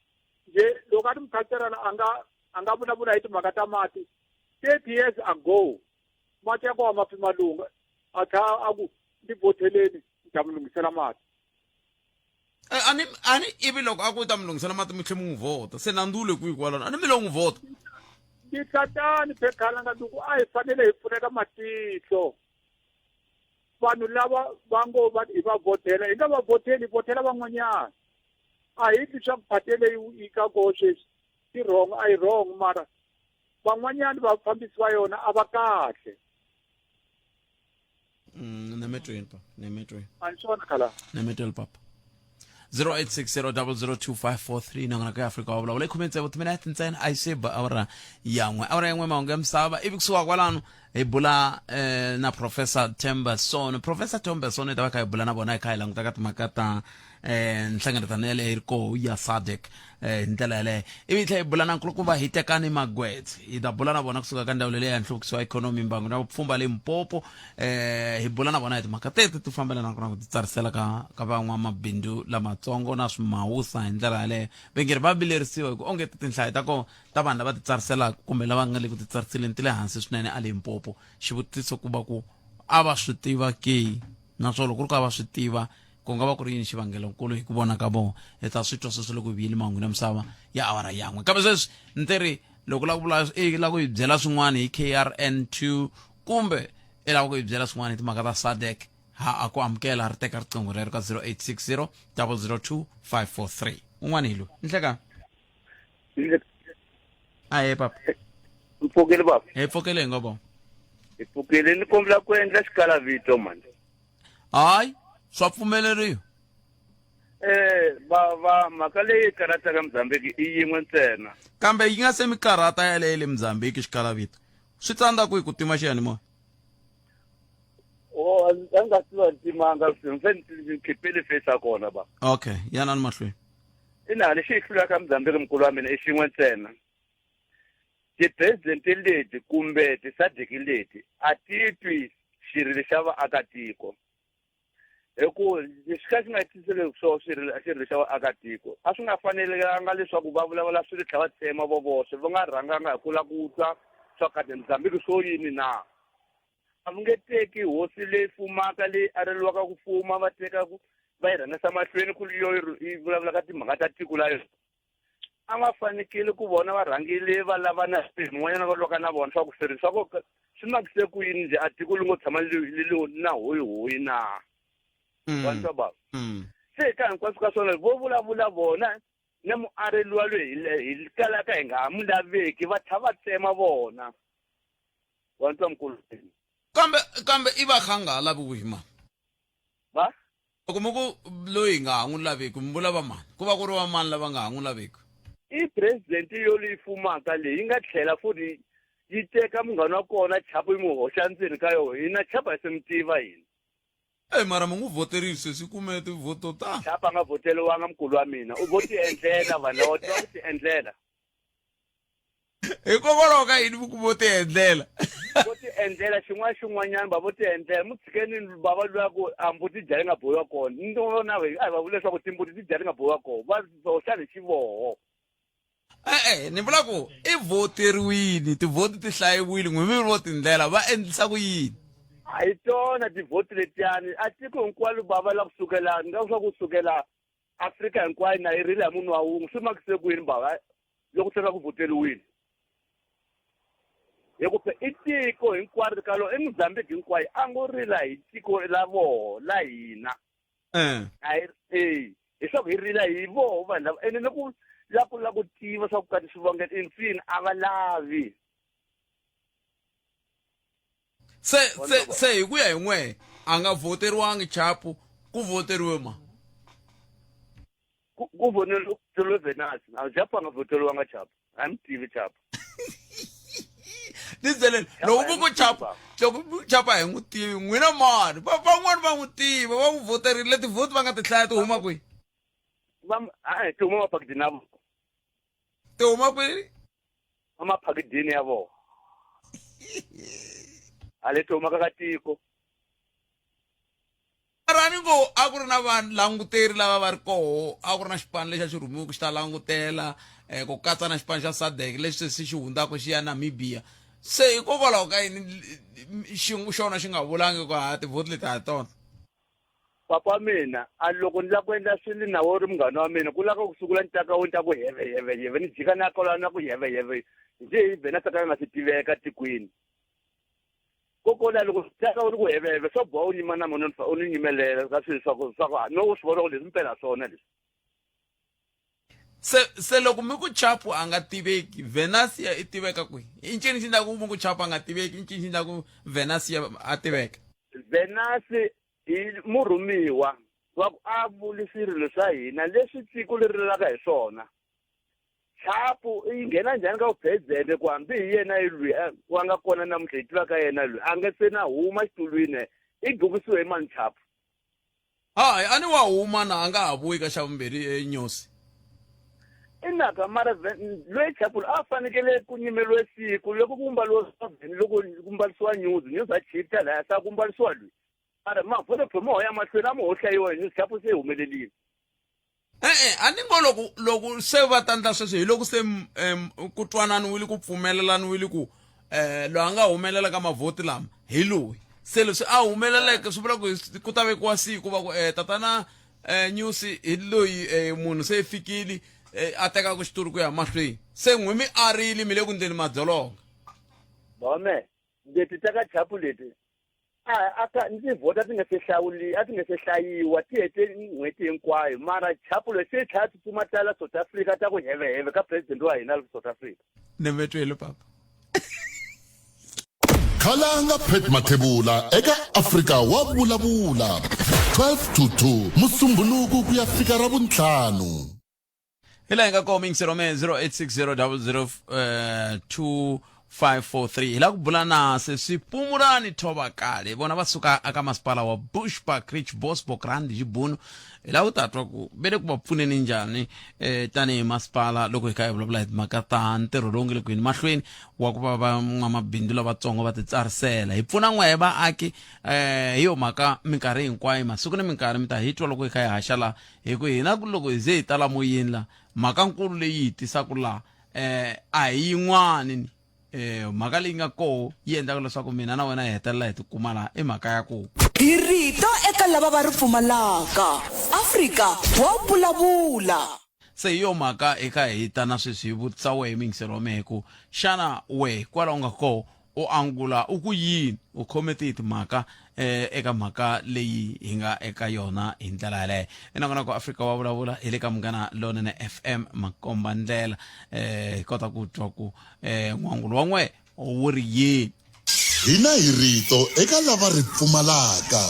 Nje loko a ri mukhanselara a nga a nga vulavula hi timhaka ta mati 30 years ago, mati ya kona ma pfi malunga, a tlha a ku ndi vhotheleni ni ta mi lunghisela mati. A ni a ni ivi loko a ku ta mi lunghisela mati mi tlhe mi n'wi vhota, se nandzu wu le kwihi kwalano? A ni mi lo n'wi vhota. Ndi tatani phekhala nga duku, a hi fanele hi pfuneka matihlo. Vanhu lava va ngo va hi va vhotela, hi nga va vhoteli, hi vhotela van'wanyana. A hi twi swa ku phate leyi yi ka koho sweswi i wrong, a yi wrong, mara van'wanyana vafambisi va yona a va kahle. Nemetweni papa, nemetweni. A hi swona khala. Nemetweni papa. 0860002543 nangona ka Afrika wa vulavula i khume tsevu timinete ntsena a yi se ba awara ya n'we, awara ya n'we mahungu ya misava. Ivi kusuka kwalano hi bula na Professor Themba Sono. Professor Themba Sono hi ta va kha hi bula na vona hi kha hi languta ka timhaka ta nhlengeletano yaleyo yi ri koho ya SADC hi ndlela yaleyo. Ivi hi tlhela hi bula na nkulukumba Hitekani Magwetse, hi ta bula na vona kusuka ka ndzawulo leyi ya nhluvukiso wa ikhonomi, mbangu na vupfhumba Limpopo. Hi bula na vona hi timhaka teti ti fambelanaka na ku titsarisela ka van'wamabindzu lamatsongo na swimawusa hi ndlela yaleyo. Vengeri va vilerisiwa hi ku onge tinhlayo ta kona ta vanhu lava titsariselaka kumbe lava nga le ku titsariseleni ti le hansi swinene a Limpopo. Xivutiso ku va ku a va swi tiva ke, naswona loko ku ri ku a va swi tiva, ku nga va ku ri yini xivangelonkulu hi ku vona ka vona? Hi ta swi twa sweswi loko hi vuyile mahungu ya misava ya awara yan'we. Kambe sweswi ni te ri loko u lava ku vula, i lava ku hi byela swin'wana hi KRN2 kumbe i lava ku hi byela swin'wana hi timhaka ta SADC, ha a ku amukela ri teka riqingho rero ka 0860 002 543. Un'wana hi loyi. Nhlekani. Ahe papa. Mpfukile baba. Hi pfukile hi ngo bo. Hi pfukile ni kombela ku endla xikalavito mani. Hayi, swa pfumeleriwa. Va va mhaka leyi karhataka Mozambique i yin'we ntsena. Kambe yi nga se mi karhata yaleyo le Mozambique xikalavito. Swi tsandza kwihi ku tima xiyanimoya? Oh, a nga tiva timanga se se ni khipele face ya kona ba. Okay, yanani mahlweni. Ina lexi hi hlulaka Mozambique mukulu wa mina i xin'we ntsena. Ti-president leti kumbe ti-SADC leti a ti twi xirilo xa vaakatiko. Hi ku lexi ka xi nga tisiweke swona xirilo xirilo xa vaakatiko a swi nga fanelanga leswaku va vulavula swilo tlhela va tsema vo voxe va nga rhanganga hi ku lava ku twa swa khale Mozambique swo yini na. A va nge teki hosi leyi fumaka leyi aleriwaka ku fuma va teka ku va yi rhangisa mahlweni ku yo yi vulavulaka timhaka ta tiko la yona. A va fanekele ku vona va rhangile va lava na swin'wanyana va lwaka na vona swa ku swirilo swa ku swi makise ku yini njhe a tiko li ngo tshama li li na hoyihoyi na. Wa twa bava? Se ka hinkwaswo ka swona vo vulavula vona na muareliwa loyi hi kalaka hi nga ha mu laveki va tlha va tsema vona. Wa twa mukulu? Kambe kambe i va kha nga ha laviwi hi mani? Va? Loko mi ku loyi hi nga ha n'wi laveki mi vula va mani? Ku va ku ri va mani lava nga ha n'wi laveki? I president yo leyi fumaka leyi yi nga tlhela futhi yi teka munghana wa kona Chapo yi n'wi hoxa ndzeni ka yona. Hina Chapo a hi se mi tiva hina. Ey mara mi n'wi vhoterile sweswi i kume tivhoti to tala. Chapo a nga vhoteriwanga mukulu wa mina. U vo tiendlela vanhu lava tiva ku tiendlela. Hikokwalaho ka yini mi ku vo tiendlela? Vo tiendlela xin'wana xin'wanyana va vo tiendlela. Mu tshikeni va va luya ku a mbuti dya yi nga bohiwa kona. Ni vona a hi va vula leswaku timbuti ti dya ti nga bohiwa kona. Va hoxa hi xivoho. E-e ni vula ku i vhoteriwile tivhoti ti hlayiwile n'wi mi vo tindlela va endlisa ku yini? A hi tona tivhoti letiyani a tiko hinkwalo bava la kusukela ni nga swa ku sukela Afrika hinkwayo na yi rila hi munhu wa wun'we swi makise ku yini bava loko se va ku vhoteriwile hi ku i tiko hinkwaro ka lo i Mozambique hinkwayo a ngo rila hi tiko la voho la hina eh a hi eh leswaku hi rila hi voho vanhu lava ene ni ku la ku la ku tiva swa ku kati swivangelo i mpfini a va lavi se se se hi ku ya hi n'we a nga voteriwangi chapu ku voteriwe ma ku voteriwe Venus a chapu a nga voteriwanga chapu a mi tivi chapu ni byeleni loko mi ku chapu loko mi chapa hi n'wi tivi n'wina mani van'wani va n'wi tiva va n'wi voterile tivhoti va nga ti hlaya ti huma kwihi va a ti huma maphakidini ya vona ti huma kwihi emaphakidini ya vona a leti humaka ka tiko mara ni ngo a ku ri na valanguteri lava va ri koho a ku ri na xipano lexi a xi rhumiwe ku xi ta langutela um ku katsa na xipano xa sadek lexi se xi hundzaka xi ya namibia se hikokwalaho ka yini xona xi nga vulangi ku ha tivhoti leti ha tona papa mina a loko ni lava ku endla swilo na wo ri munghana wa mina ku lava ku sungula ni taka wo ni ta ku heve heve heve ni jika na kwala na ku heve heve njhe hi vhena ta ka nga si tiveka tikweni kokola loko taka u ri ku heve heve swo boha u nyima na mona u ni nyimelela ka swilo swa ku swa ku no u swi vona ku leswi mpela swona leswi se se loko mi ku chapu a nga tiveki venasia i tiveka kwihi i ncini xi endlaku mi ku chapu a nga tiveki i ncini xi endlaku venasia a tiveka venasi i murhumiwa wa ku a vuli swirilo swa hina leswi tiko leri rilaka hi swona chapu yi nghena njhani ka vuphezele ku hambi hi yena yi lwi eh, wa nga kona namuntlha hi tivaka yena lwi a nga se na huma xitulwini i gukisiwe hi mani chapu Hayi a ni wa huma na a nga ha vuyi ka xa vumbirhi eh, nyosi. Inaka mara loyi chapul a fanekele ku nyimeliwe siku loko ku mbaliwa loko ku mbalisiwa news news a chipta laya sa ku mbalisiwa loyi mara mavhotophe mo ya mahlweni a mo ho hlayiwa hi news chapu se humelerile E-e a ni ngo loko loko se va ta ndla sweswo hi loko se ku twananiwile ku pfumelelaniwile ku um loyi a nga humelela ka mavhoti lama hi loyi se leswi a humeleleke swi vula ku ku ta vekiwa siku va ku um tatana um news hi loyi um munhu se fikile um a tekaka xitulu ku ya mahlweni se n'wi mi arile mi le ku ndleni madzolonga bome leti ta ka chapu leti a a ka ndzi vhota ti nga se hlawuli a ti nga se hlayiwa ti hete n'hweti hinkwayo mara chapu leyi se tlhela tsutsuma tala South Africa ta ku heveheve ka president wa hina South Africa ni mi twile papa Khalanga Pat Mathebula eka Afrika wa vulavula 12 to 2 Musumbhunuku ku ya fika Ravuntlhanu. Hi laha hi nga kona yingiselo me 0860 00 2543 hi lava ku bula na sesi Pumulani Thovakale vona va suka aka masipala wa Bushbuckridge Bosbokrand hi xibunu hi lava ku ta twa ku ve le ku va pfuneni njhani eh, tanihi masipala loko hi kha hi vulavula hi timhaka ta ntirho lowu nge le ku yeni mahlweni wa ku va van'wamabindzu lavatsongo va titsarisela hi pfuna n'we hi vaaki eh, hi yo mhaka minkarhi hinkwayo masiku ni minkarhi mi ta hi twa loko hi kha hi haxa laha hi ku hina loko hi ze hi ta la moyeni la mhaka-nkulu leyi hi tisaka laha eh a hi yin'wani ni eh mhaka leyi nga koho yi endlaka leswaku mina na wena hi hetelela hi tikuma laha i mhaka ya ku Hi rito eka lava va ri pfumalaka. Afrika wa vulavula. Se hi yo mhaka hi kha hi ta na sweswi hi vutisa wehe muyingiseri wa mehe ku xana wehe kwala u nga koho u angula u ku yini u khome tihi timhaka eh, eka mhaka leyi hi nga eka yona hi ndlela yaleyo enongonoko afrika wa vulavula hi le ka munghana lonene fm makomba ndlela eh, hi kota ku twa ku eh, n'wangulo wa n'we wu ri yini Hina hi rito eka lava ri pfumalaka.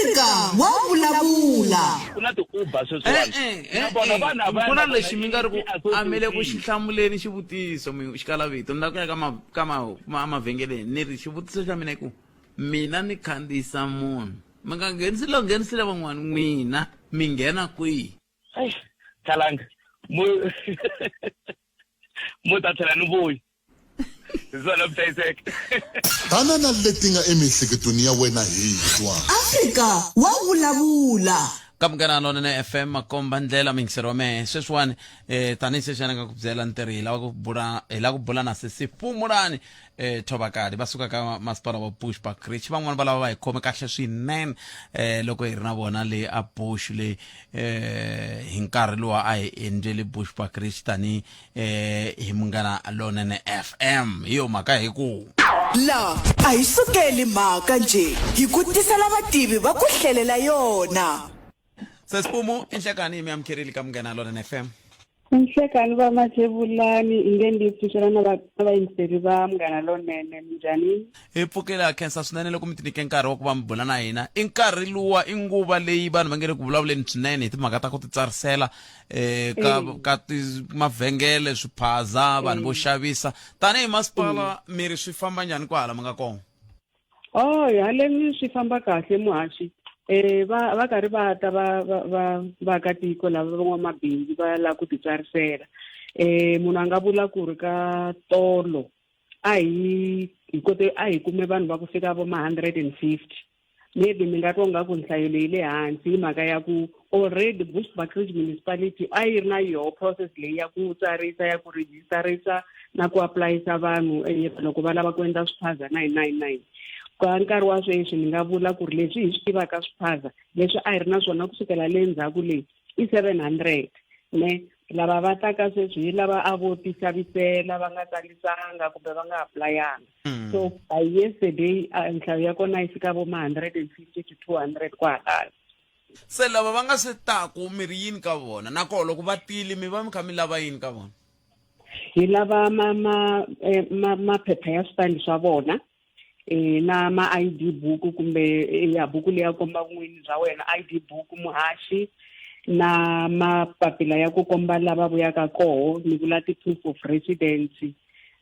Afrika wa vulavula. Ku na ti-Uber sweswiwani. Eh, eh, Na vona eh, vanhu a va ku na na vona lexi mi nga ri ku a mi le ku xi i-association. hlamuleni xivutiso mi xikalavito ni lava ku ya ka ma ka ma ma mavhengeleni ni ri xivutiso xa mina i ku mina ni khandziyisa munhu mi nga nghenisi lo nghenisile van'wana n'wina mi nghena kwihi Eish, Khalanga mo mo ta tlhela ni vuyi hi swona mi hlayiseke Tana na leti nga emiehleketweni ya wena hi twa. Afrika wa vulavula. Ka Munghana Lonene FM makomba ndlela muyingiseri wa mehe sweswiwani eh tanihi sweswi ni nga ku byela ni tirhi hi lava ku bula hi lava ku bula na sesi Fumulani eh Thovakali va suka ka masipala wa Bushbuckridge van'wani va lava va hi khome kahle swinene eh loko hi ri na vona le a Bush le eh hi nkarhi luwa a hi endlele Bushbuckridge tanihi eh hi Munghana Lonene FM hi yo mhaka hi ku La a hi sukeli mhaka njhe, hi ku tisela vativi va ku hlelela yona. Sesipumu i nhlekani yi mi amukerile ka Munghana Lonene FM. Nhlekani va Mathebulani inge ndi pfuxela na va na vayingiseri va Munghana Lonene minjhani? Hi pfukile ha khensa swinene loko mi tinyike nkarhi wa ku va mi bula na hina. I nkarhi luwa i nguva leyi vanhu va nge le ku vulavuleni swinene hi timhaka ta ku titsarisela eh ka ka ti mavhengele swiphaza vanhu vo xavisa tanihi masipala mi ri swi famba njhani kwahala mi nga kona? Oh, haleni swi famba kahle muhaxi. Eh va va karhi va ta va va va vaakatiko lava van'wamabindzu va lava ku titsarisela. Eh munhu a nga vula ku ri ka tolo a hi hi kote a hi kume vanhu va ku fika vo ma 150 maybe mi nga twa nga ku nhlayo leyi le hansi hi mhaka ya ku already Bushbuckridge municipality a yi ri na yoho process leyi ya ku tsarisa ya ku registerisa na ku aplayisa vanhu eh, loko va lava ku endla swiphaza 999 ka nkarhi wa sweswi ni nga vula ku ri leswi hi swi tivaka swiphaza leswi a hi ri na swona kusukela le ndzhaku leyi i 700 ne lava va taka sweswi hi lava a vo tixavisela va nga tsalisanga kumbe va nga aplayanga mm. so by yesterday nhlayo ya kona yi fika vo ma 150 to 200 kwahalaya se lava va nga se taku mi ri yini ka vona nakoho loko va tile mi va mi kha mi lava yini ka vona hi lava ma ma eh, ma maphepha ya switandi swa vona eh na ma ID buku kumbe eh, ya buku leyi ya komba vun'wini bya wena ID buku muhaxi na mapapila ya ku komba lava vuyaka koho ni vula ti-proof of residence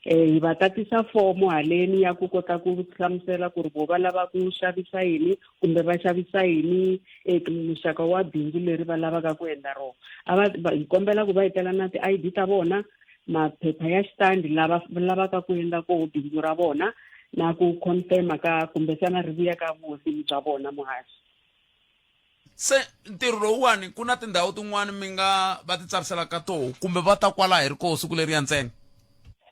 eh hi va tatisa fomo haleni ya ku kota ku hlamusela ku ri vo va lava ku xavisa yini kumbe va xavisa yini e muxaka wa bindzu leri va lavaka ku endla rona a va hi kombela ku va hi tela na ti-I_D ta vona maphepha ya xitandi lava lavaka ku endla koho bindzu ra vona na ku confirma ka kumbexana ri vuya ka vuhosini bya vona muhaxi se ntirho lowuwani ku na tindhawu tin'wani mi nga va ti tsariselaka ka toho kumbe va ta kwala hi ri koho siku leriya ntsena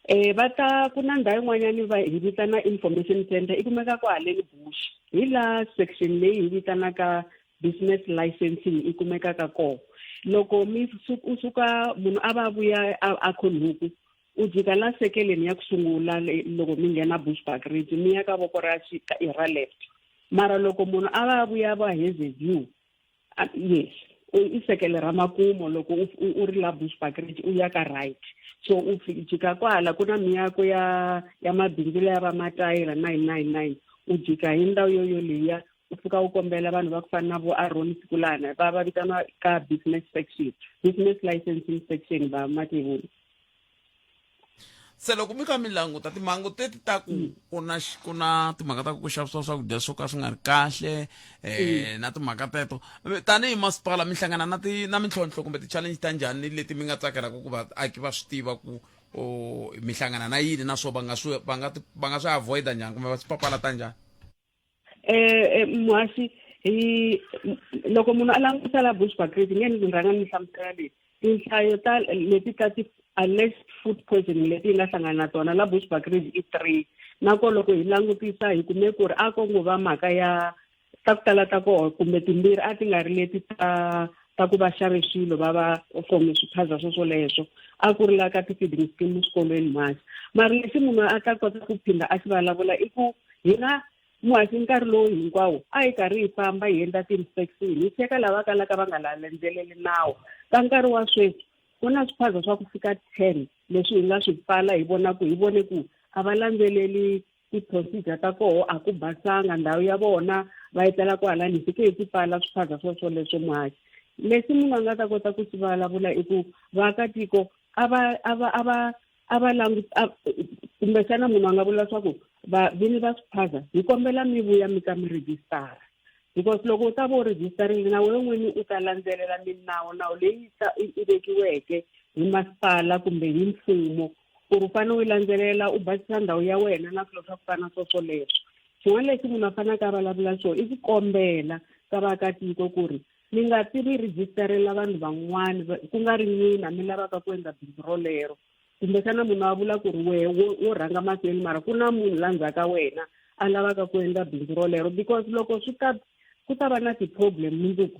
eh va ta ku na ndhawu yin'wanyani va hi vitana information center i kumeka kwahaleni bush hi la section leyi hi vitanaka business licensing i kumekaka kona loko mi u suka munhu a va vuya a khonhuku u jika la sekeleni ya ku sungula loko mi nghena Bushbuckridge mi ya ka voko ra ra left mara loko munhu a va vuya va Hazyview yes i sekele ra makumo loko u ri la Bushbuckridge u ya ka right so u jika kwala ku na miako ya ya mabindzu leya va matayela 999 u jika hi ndhawu yo yoleya u pfuka u kombela vanhu va ku fana na vo Aaron Sikulana va va vitaniwa ka business section business licensing section va Mativula se loko mi kha mi languta timhangu teti ta ku mm. ku na ku na timhaka ta ku ku xavisiwa swakudya swo ka swi nga ri kahle eh na timhaka teto tanihi masipala mi hlangana na ti na mintlhontlho kumbe ti-challenge ta njhani leti mi nga tsakelaka ku vaaki va swi tiva ku o mi hlangana na yini naswona va nga swi va nga va nga swi avoid-a njhani kumbe va swi papalata njhani eh, eh muhaxi hi loko munhu a langutisa la Bushbuckridge nge ni rhanga ni hlamusela leyi tinhlayo ta leti ta ti alleged food poisoning leti hi nga hlangana na tona la Bushbuckridge i three nako loko hi langutisa hi kume ku ri a ko ngo va mhaka ya ta ku tala ta koho kumbe timbirhi a ti nga ri leti ta ta ku va xave swilo va va fome swiphaza swo swoleswo a ku ri la ka ti-feeding scheme swikolweni mhasi mara lexi munhu a ta kota ku phinda a xi vulavula i ku hina muhaxi nkarhi lowu hinkwawo a hi karhi hi famba hi endla ti-inspection hi cheka lava kalaka va nga landzeleli nawu ka nkarhi wa sweswi ku na swiphaza swa ku fika ten leswi hi nga swi pfala hi vona ku hi vone ku a va landzeleli ti-procedure ta koho a ku basanga ndhawu ya vona va etlela kwalani hi fike hi ti pfala swiphaza swo swoleswo muhaxi lexi munhu a nga ta kota ku swi vulavula i ku vaakatiko a va a va a va a va langut kumbexana munhu a nga vula leswaku va vini va swiphaza hi kombela mi vuya mi ta mi rejistara because loko u ta va u rejistarile na wena n'wini u ta landzelela minawu nawu leyi i vekiweke hi masipala kumbe hi mfumo ku ri u fanele u yi landzelela u basisa ndhawu ya wena na swilo swa ku fana swo swoleswo xin'wana lexi munhu a faneleke a vulavula xona i ku kombela ka vaakatiko ku ri mi nga tivi rejistarela vanhu van'wana ku nga ri n'wina mi lavaka ku endla bindzu rolero kumbexana munhu a vula ku ri wehe wo rhanga mahlweni mara ku na munhu la ndzhaku ka wena a lavaka ku endla bindzu rolero because loko swi ta ku ta va na ti-problem mundzuku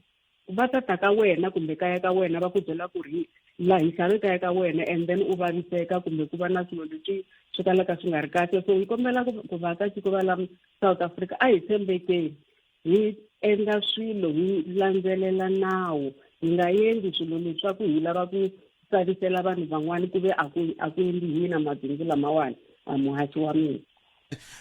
va ta ta ka wena kumbe kaya ka wena va ku byela ku ri la hi xave kaya ka wena and then u vaviseka kumbe ku va na swilo leswi swi kalaka swi nga ri kahle so hi kombela ku vaakatiko va la South Africa a hi tshembekeni hi endla swilo hi landzelela nawu hi nga endli swilo leswaku hi lava ku tsarisela vanhu van'wana ku ve a ku a ku endli hina mabindzu lamawani a muhaxi wa mina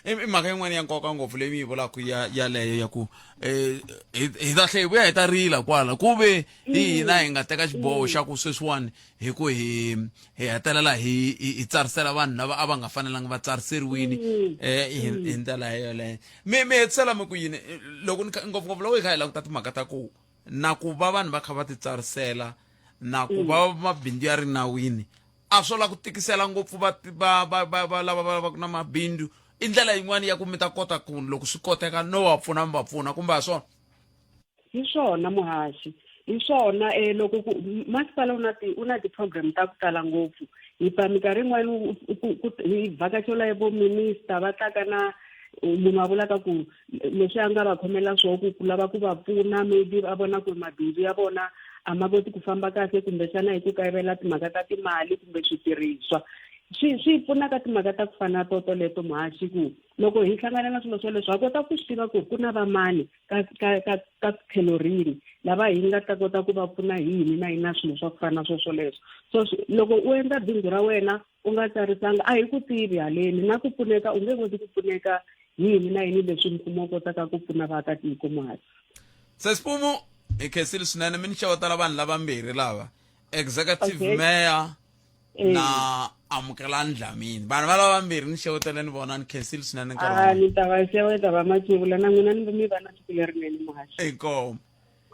i mhaka yin'wana ya nkoka ngopfu leyi mi yi vulaka ya yaleyo ya ku um hi ta tlhe hi vuya hi ta rila kwala ku ve hi hina hi nga teka xiboho xa ku sweswiwani hi ku hi hi hetelela hi hi tsarisela vanhu lava a va nga fanelanga va tsariseriwini um hi ndlela yoleyo mi mi hetisela mi ku yini loko ni ngopfungopfu loko hi kha hi languta timhaka ta ku na ku va vanhu va kha va ti tsarisela na ku va mabindzu ya ri nawini a swo la ku tikisela ngopfu va va va va va lava va lavaka na mabindzu i ndlela yin'wana ya ku mi ta kota ku loko swi koteka no va pfuna mi va pfuna kumbe a swona hi swona muhaxi hi swona um loko ku masipala u na ti u na ti-program ta ku tala ngopfu hi pfa minkarhi yin'wana hi vhakachela vo minister va tlaka na munhu a vulaka ku leswi a nga va khomela swoho ku ku lava ku va pfuna maybe va vona ku ri mabindzu ya vona a ma koti ku famba kahle kumbexana hi ku kayivela timhaka ta timali kumbe switirhiswa swi swi pfuna ka timhaka ta ku fana to toleto muhaxi ku loko hi hlangana na swilo swoleswo ha kota ku swi tiva ku ku na vamani ka ka ka ka tlhelo rini lava hi nga ta kota ku va pfuna hi yini na yini na swilo swa ku fana na swo swoleswo so loko u endla bindzu ra wena u nga tsarisanga a hi ku tivi haleni na ku pfuneka u nge koti ku pfuneka hi yini na yini leswi mfumo wu kotaka ku pfuna vaakatiko muhaxi sesipumu hi khensile swinene mi ni xewetela vanhu lavambirhi lava executive okay. mayor eh. na amukelani dlamini vanhu va lava vambirhi ni xeweteleni vona ni khensile swinene nkarhi ah, ni ta va xeweta va macivula na n'wina ni mi va na siku lerinene muhaxi inkomu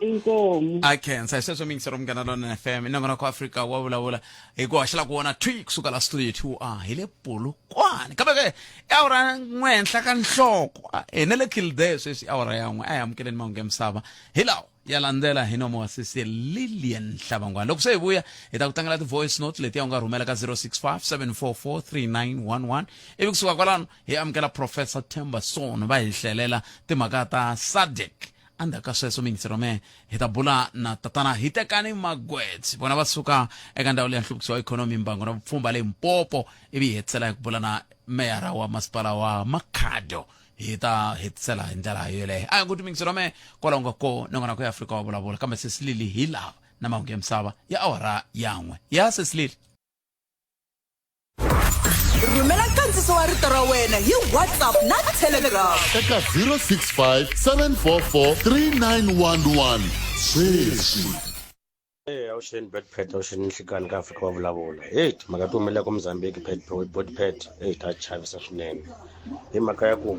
inkomu a khensa hi sweswo miyingisero munghana lona fm i nongonoko afrika wa vulavula hi ku haxela ku vona thwi kusuka la studio 2 a hi le polokwane kambe ke i awara n'we henhla ka nhloko hi na le kildare sweswi awara ya n'we a hi amukeleni mahungu ya misava hi lawa ya landzela hi nomo wa sesi lilian hlavangwana loko se hi vuya hi ta ku tlangela ti-voice note letiya u nga rhumela ka 065 744 3911 ivi kusuka kwalano hi amukela professor themba son va hi hlelela timhaka ta sadec endzhaku ka sweswo miyingisero me hi ta bula na tatana hitekani magwetsi vona va suka eka ndhawu leya nhluvukiso wa ikhonomi mbango na vupfhumba le mpopo ivi hi hetisela hi ku bula na meyara wa masipala wa makhado hi ta hetisela hi ndlela yoleyo a hi ngo timingisi me kwalaho nga ko nongonoko ya afrika wa vulavula kambe sesilili hi lava na mahungu ya misava ya awara yan'we ya sesilili rhumela nkandziso wa rito ra wena hi whatsapp na telegram eka 065 744 3911 sweswi Eya avuxeni Bad Pat avuxeni nhlikani ka Afrika wa vulavula heyi timhaka ti humelelaka Mozambique Pat Bot Pat eyi ta chavisa swinene hi mhaka ya ku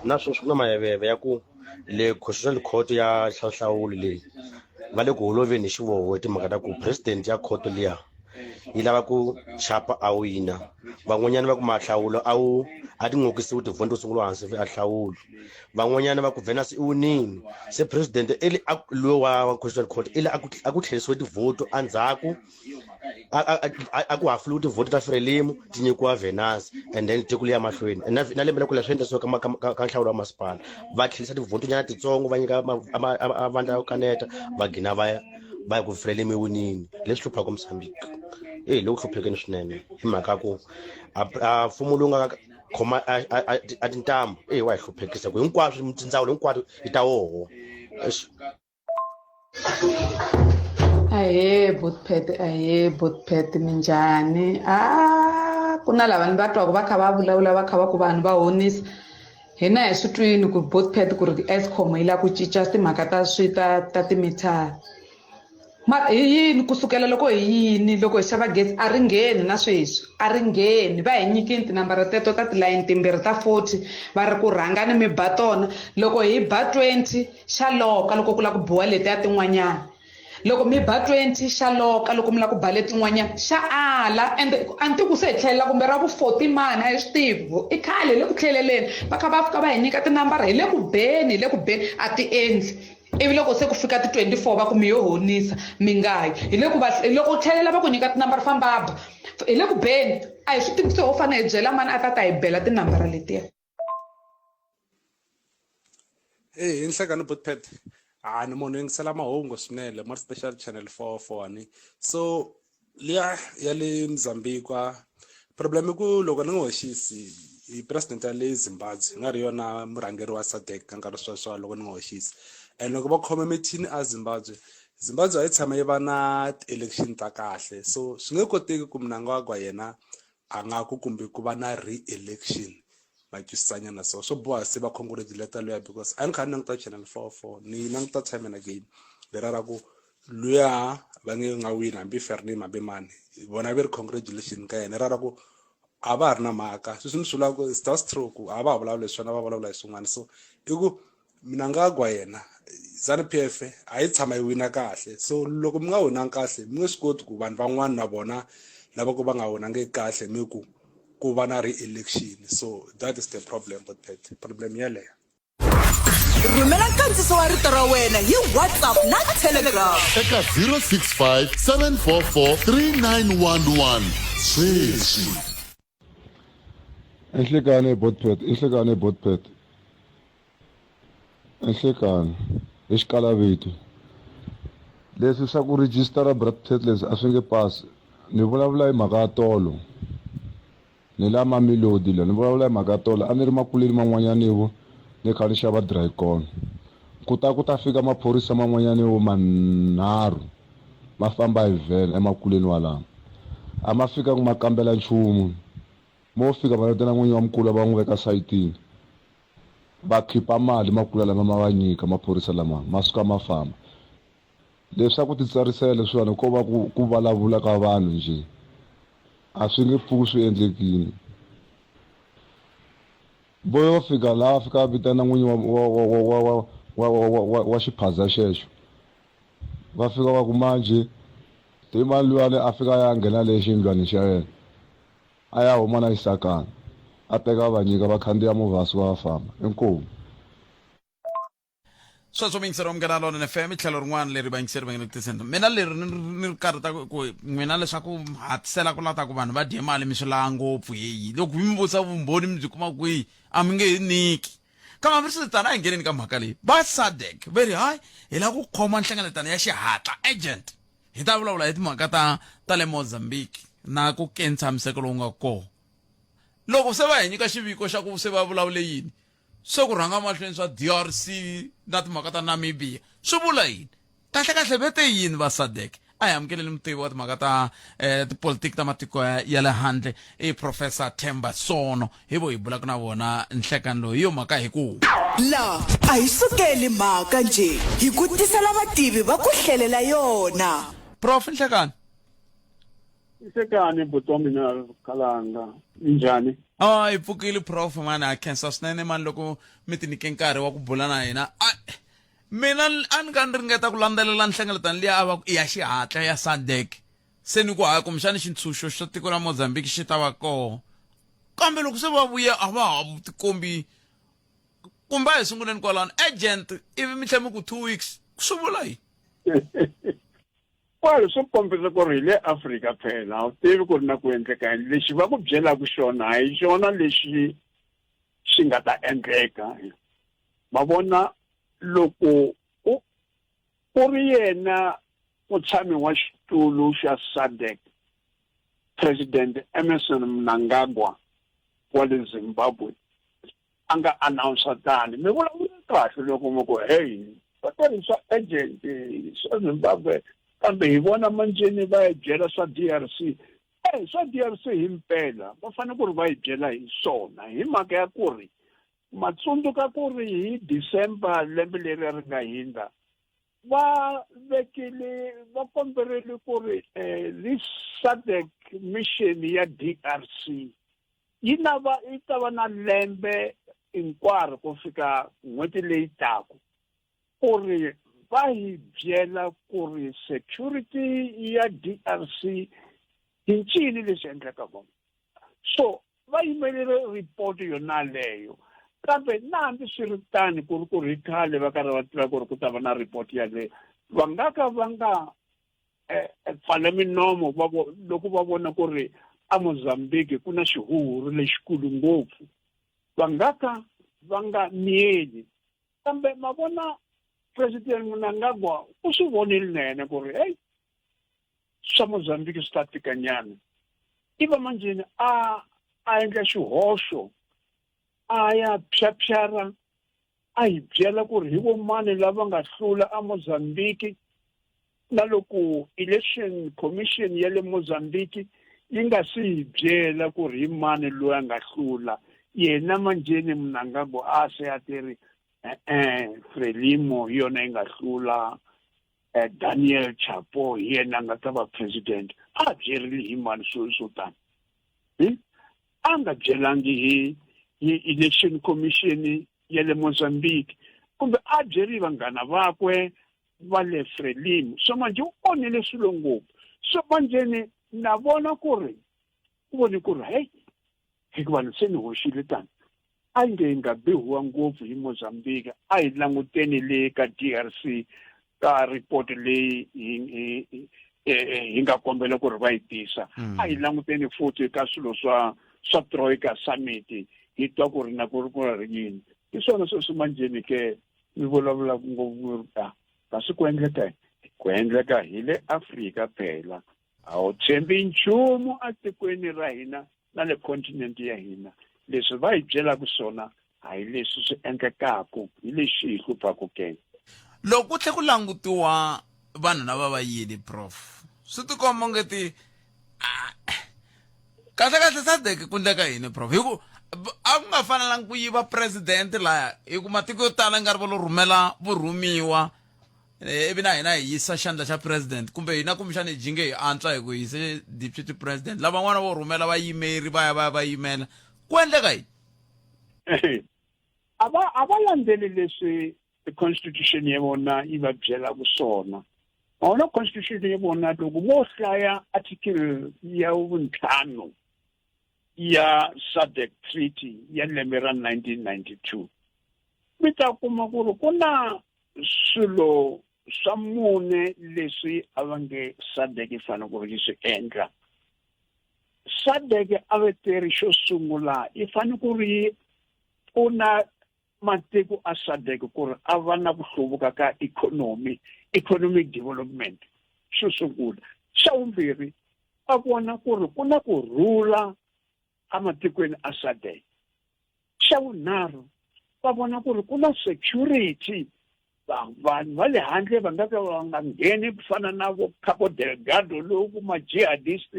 na sweswi ku na mayeveve ya ku le constitutional court ya hlawuhlawuli leyi va le ku holoveni hi xivoho hi timhaka ta ku president ya court liya yi lava ku chapa a wina van'wanyana va ku mahlawulo a wu a ti n'okisiwi tivhoni to sungula hansi a hlawuli van'wanyana va ku venus i winile se president i le loyi wa constitutional court i le a ku tlherisiwe tivhoto endzhaku a ku hafuliwe tivhoto ta frelimo ti nyikiwa venus and then tiko liya mahlweni na lembe la kula swi endlisiwa ka nhlawulo wa masipala va tlherisa tivhoto nyana titsongo va nyika vandla ya ku kaneta va gina va ya va ya ku frelimo i winile leswi hluphaka mozambique eyi le ku hluphekeni swinene hi mhaka ku a mfumo lowu nga khoma a tintambu eyi wa hi hluphekisa ku hinkwaswo tindzawulo hinkwato yi ta woho ahee botpet ahee botpet minjhani a ku na lava ni va twaka va kha va vulavula va kha va ku vanhu va honisa Hina hi swi twini ku Botpet ku ri Eskom yi lava ku cinca timhaka ta swi ta ta timitara. Mara hi yini ku sukela loko hi yini loko hi xava gezi a ri ngheni na sweswi a ri ngheni va hi nyikini tinambara teto ta tilayini timbirhi ta 40 va ri ku rhangani mi ba tona loko hi ba 20 xa loka loko ku lava ku biwa letiya tin'wanyana loko mi ba 20 xa loka loko mi lava ku ba letin'wanyana xa ala ende a ni tivi ku se hi tlhelela kumbe ra vu 40 mani a hi swi tivi i khale hi le ku tlheleleni va kha va fika va hi nyika tinambara hi le ku beni hi le ku beni a ti endli ivi loko se ku fika ti-24 va ku mi yo honisa mi nga yi hi le ku va loko u tlhelela va ku nyika tinambara famba ba hi le ku beni a hi swi tivi se ho fanele hi byela mani a ta ta hi bela tinambara letiya. Eyi hi nhlekani Botpet a ni munhu yingisela mahungu swinene more special channel 4 ni so liya ya le Mozambique problem i ku loko ni nga hoxisi hi president ya le Zimbabwe nga ri yona murhangeri wa SADC ka nkarhi sweswo loko ni nga hoxisi and loko va khome mithini a Zimbabwe Zimbabwe a yi tshama yi va na ti-election ta kahle so swi nge koteki ku Mnangagwa yena a nga ku kumbe ku va na re-election ma twisisanyana so swo boha se va congratulate luya because a ni kha ni languta channel 44 ni languta time and again lera ra ku luya va nge nga wini hambi Fernando hambi mani vona ve ri congratulation ka yena ra ra ku a va ha ri na mhaka sweswi ni swi vulaka ku that's true ku a va ha vulavuli hi swona va vulavula hi swin'wana so i ku Mnangagwa yena Zanu PF a yi tshama yi wina kahle so loko mi nga winangi kahle mi nge swi koti ku vanhu van'wana na vona lava ku va nga winangi kahle mi ku ku va na re-election so that is the problem but problem yeleyo. Rhumela nkandziso wa rito ra wena hi WhatsApp na Telegram eka 065 744 3911 sweswi. Enhlekani eBotpet, enhlekani eBotpet. Enhlekani hi xikalavito. Leswi swa ku rejistara Bradpet leswi a swi nge pasi. Ni vulavula hi mhaka ya tolo. Ni la Mamelodi la, ni vulavula hi mhaka ya tolo. A ni ri makuleni man'wanyanivo ni kha ni xava dry corn. Ku ta ku ta fika maphorisa man'wanyanivo manharhu ma famba hi van emakuleni walamo. A ma fikanga ma kambela nchumu. Mo fika va vitana n'winyi wa mukula va n'wi veka sayitini. Va khipa mali makula lama ma va nyika maphorisa lama ma suka ma famba. Leswa ku titsarisela leswiwani ko va ku ku vulavula ka vanhu njhe. A swi nge pfuki swi endlekile. Vo yo fika laha va fika va vitana n'winyi wa wa wa wa wa wa wa wa wa wa xiphaza xexo. Va fika va ku manjhe i mani luyani a fika a ya nghena le xiyindlwanini xa yena a ya huma na xisakana a teka a va nyika va khandziya movha va suka va famba. Inkomu. Sweswo muyingiseri wa Munghana Lonene FM i tlhelo rin'wana leri vayingiseri va nge le ku tiseni. Mina leri ni ni ri karhata ku n'wina leswaku hatlisela ku lata ku vanhu va dye mali mi swi lava ngopfu heyi loko mi vutisa vumbhoni mi byi kuma kwihi a mi nge hi nyiki. Kambe hambiswiritano a hi ngheneni ka mhaka leyi. Va SADC ve ri hayi hi lava ku khoma nhlengeletano ya xihatla urgent hi ta vulavula hi timhaka ta ta le Mozambique na ku ke ntshamiseko lowu nga kona. Loko se va hi nyika xiviko xa ku se va vulavule yini se ku rhanga mahlweni swa DRC na timhaka ta Namibia swi vula yini? Kahlekahle ve te yini va SADC? A hi amukeleni mutivi wa timhaka ta eh, tipolitiki ta matiko ya le handle i Professor Themba Sono hi vo hi bulaka na vona nhlekani lowu hi yo mhaka hi ku La a hi sukeli mhaka njhe hi ku tisela vativi va ku hlelela yona. Prof Nhlekani. Nhlekani buti wa mina Khalanga minjhani? A hi pfukile prof mani ha khensa swinene mani loko mi ti nyike nkarhi wa ku bula na hina. Mina a ni ka ni ringeta ku landzelela nhlengeletano liya a va ku i ya xihatla ya SADC se ni ku hayi kumbexani xintshunxo xa tiko ra Mozambique xi ta va koho kambe loko se va vuya a va ha tikombi kumbe a hi sunguleni kwalano agent ivi mi tlhela mi ku 2 weeks swi vula yini Well swi kombisa ku ri hi le Afrika phela a wu tivi ku ri na ku endleka yini lexi va ku byelaka xona a hi xona lexi xi nga ta endleka ma vona loko u ku ri yena mutshami wa xitulu xa SADC President Emmerson Mnangagwa wa le Zimbabwe a nga announce tani mi vulavula kahle loko mi ku hey va tirhisa agent swa Zimbabwe kambe hi vona manjeni va yi byela swa DRC eh swa DRC himpela va fanele ku ri va yi byela hi swona hi mhaka ya ku ri Ma tsundzuka ku ri hi December lembe leri ri nga hindza va vekile va komberile ku ri this SADC mission ya DRC yi na va yi ta va na lembe hinkwaro ku fika n'hweti leyi taku ku ri va hi byela ku ri security ya DRC hi ncini leswi endleka kona. So va yimelele report yona leyo kambe na hambi swi ri tani ku ri ku ri khale va karhi va tiva ku ri ku ta va na report yaleyo va nga ka va nga eh, eh, pfala minomo va loko va vona ku ri aMozambique ku na xihuhuri lexikulu ngopfu va nga ka va nga miyeli kambe ma vona president Mnangagwa u swi vonile na yena ku ri heyi swa Mozambique swi ta tikanyana iva manjheni a a endla xihoxo a ya phyaphyara a hi byela ku ri hi vo mani lava nga hlula aMozambique na loko election commission ya le Mozambique yi nga si hi byela ku ri hi mani loyi a nga hlula yena manjheni Mnangagwa a se a ti ri e-e Frelimo hi yona yi nga hlula eh, Daniel Chapo hi yena a nga ta va president a byerile hi mani swilo swo tani hmm? a nga byelangi hi hi election commission ya le Mozambique kumbe a byeri vanghana vakwe va le Frelimo so manje u onhile swilo ngopfu so manjeni na vona ku ri u vone ku ri heyi hikuva ni se ni hoxile tani a yi nge yi nga bihiwa ngopfu hi Mozambique a hi languteni le ka DRC ka report leyi hi hi hi nga kombela ku ri va yi tisa mm. a hi languteni futhi ka swilo swa swa troika summit hi twa ku ri na ku ri ku ri yini hi swona sweswi manjheni ke mi vulavulaka ngopfu ta kasi ku endleka ku endleka hi le Afrika phela a wu tshembi nchumu atikweni ra hina na le continent ya hina leswi va hi byelaka swona a hi leswi swi endlekaku hi lexi hi hluphaku ke loko ku tlhe ku langutiwa vanhu lava va yini prof swi tikomba onge ti kahle kahle sadek ku ndleka yini prof hi ku a ku nga fanelangi ku yiva president laya hi ku matiko yo tala nga ri va lo rhumela vurhumiwa eh, ivi na hina hi yisa xandla xa president kumbe hina kumbexana hi jinge hi antswa hi ku yise deputy president lavan'wana vo rhumela vayimeri va ya va ya va yimela ku endleka yini a va a va landzeli leswi constitution ya vona yi va byelaka swona vona constitution ya vona loko vo hlaya article ya vuntlhanu ya SADC Treaty ya lembe ra 1992 mi ta kuma ku ri ku na swilo swa mune leswi a va nge SADC yi fanele ku ri yi swi endla SADC a va teri xo sungula yi fanele ku ri yi pfuna matiko a SADC ku ri a va na ku hluvuka ka ikhonomi economic development xo sungula xa vumbirhi va vona ku ri ku na ku rhula ematikweni a SADC xa vunharhu va vona ku ri ku na security vanhu va le handle va nga ka va nga ngheni ku fana na vo Cabo Delgado lowu ku ma-jihadist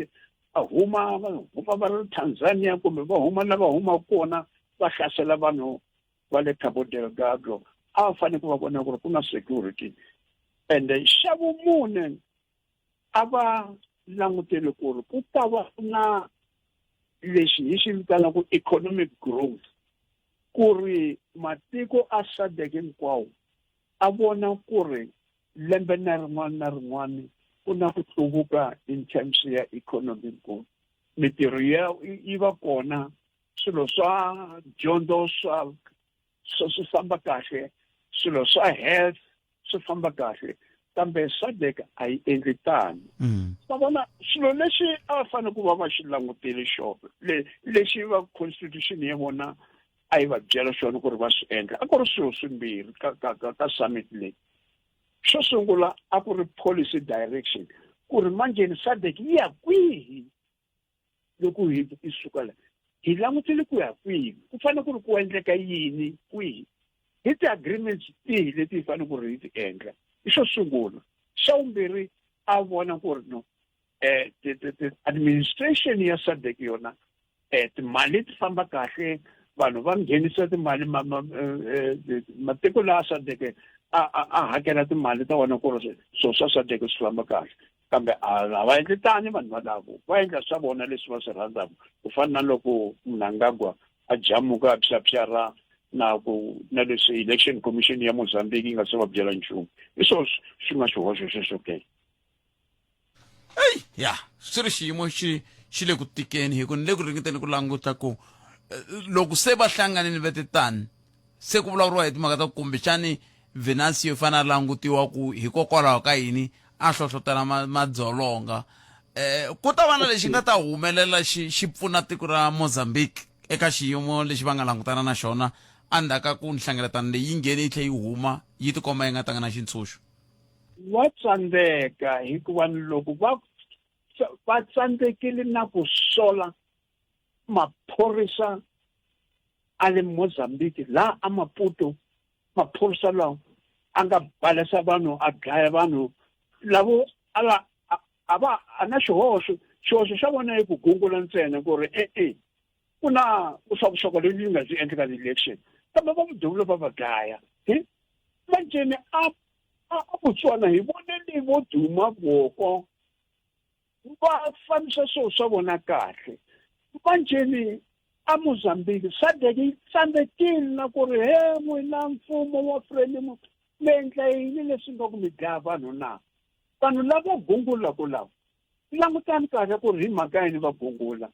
va huma va huma va ri Tanzania kumbe va huma la va humaka kona va hlasela vanhu va le Cabo Delgado a va fanele ku va vona ku ri ku na security ende xa vumune a va langutele ku ri ku ta va na lexi hi xi vitanaka economic growth ku ri matiko a SADC hinkwawo a vona ku ri lembe na rin'wana na rin'wana ku na ku hluvuka in terms ya economic growth mitirho ya yi va kona swilo swa dyondzo swa swi famba kahle swilo swa health swi famba kahle kambe SADC a yi endli tano mm. va vona swilo leswi a va fanele ku va va xi langutele xona lexi va constitution ya vona a yi va byela xona ku ri va swi endla a ku ri swilo swimbirhi ka ka ka ka summit leyi xo sungula a ku ri policy direction ku ri manjheni SADC yi ya kwihi loko hi hi suka la hi langutele ku ya kwihi ku fanele ku ri ku endleka yini kwihi hi ti-agreements tihi leti hi fanele ku ri hi ti endla i xo sungula xa vumbirhi a vona ku ri no eh administration ya SADC yona eh timali ti famba kahle Vanhu va nghenisa timali eh, eh, matiko laha SADC a a hakela timali ta wona ku ri swilo swa SADC swi famba kahle kambe a va endli tani vanhu valavo va endla swa vona leswi va swi rhandzaka ku fana na loko Mnangagwa a jamuka a phyaphyara na ku na leswi election commission ya Mozambique yi nga se va byela nchumu hi swona swi nga xihoxo xexo ke eyi ya swi ri xiyimo xi xi le ku tikeni hi ku ni le ku ringeteni ku languta ku eh, loko se va hlanganile va titani se ku vulavuriwa hi timhaka ta ku kumbexani Venancio fanele a langutiwa ku hikokwalaho ka yini a hlohlotela madzolonga eh ku ta va na lexi nga ta humelela xi xi pfuna tiko ra Mozambique eka xiyimo lexi va nga langutana na xona endzhaku ka ku nhlengeletano leyi yi nghene yi tlhe yi huma yi tikomba yi nga tanga na xintshunxo Wa tsandzeka hikuva loko va va tsandzekile na ku sola maphorisa a le Mozambique laha a Maputo maphorisa lawa a nga balesa vanhu a dlaya vanhu lavo a va a va a na xihoxo xihoxo xa vona i ku gungula ntsena ku ri e-e ku na vuxokoxoko lebyi nga byi endleka election kambe va vuduvula va va dlaya hi manjeni a a Botswana hi vone vo duma voko va fambisa swilo swa vona kahle manjeni a Mozambique SADC yi tsandzekile na ku ri he n'wina mfumo wa Frelimo mi endla yini leswi nga ku mi dlaya vanhu na vanhu lava gungulaka lava langutani kahle ku ri hi mhaka yini va gungula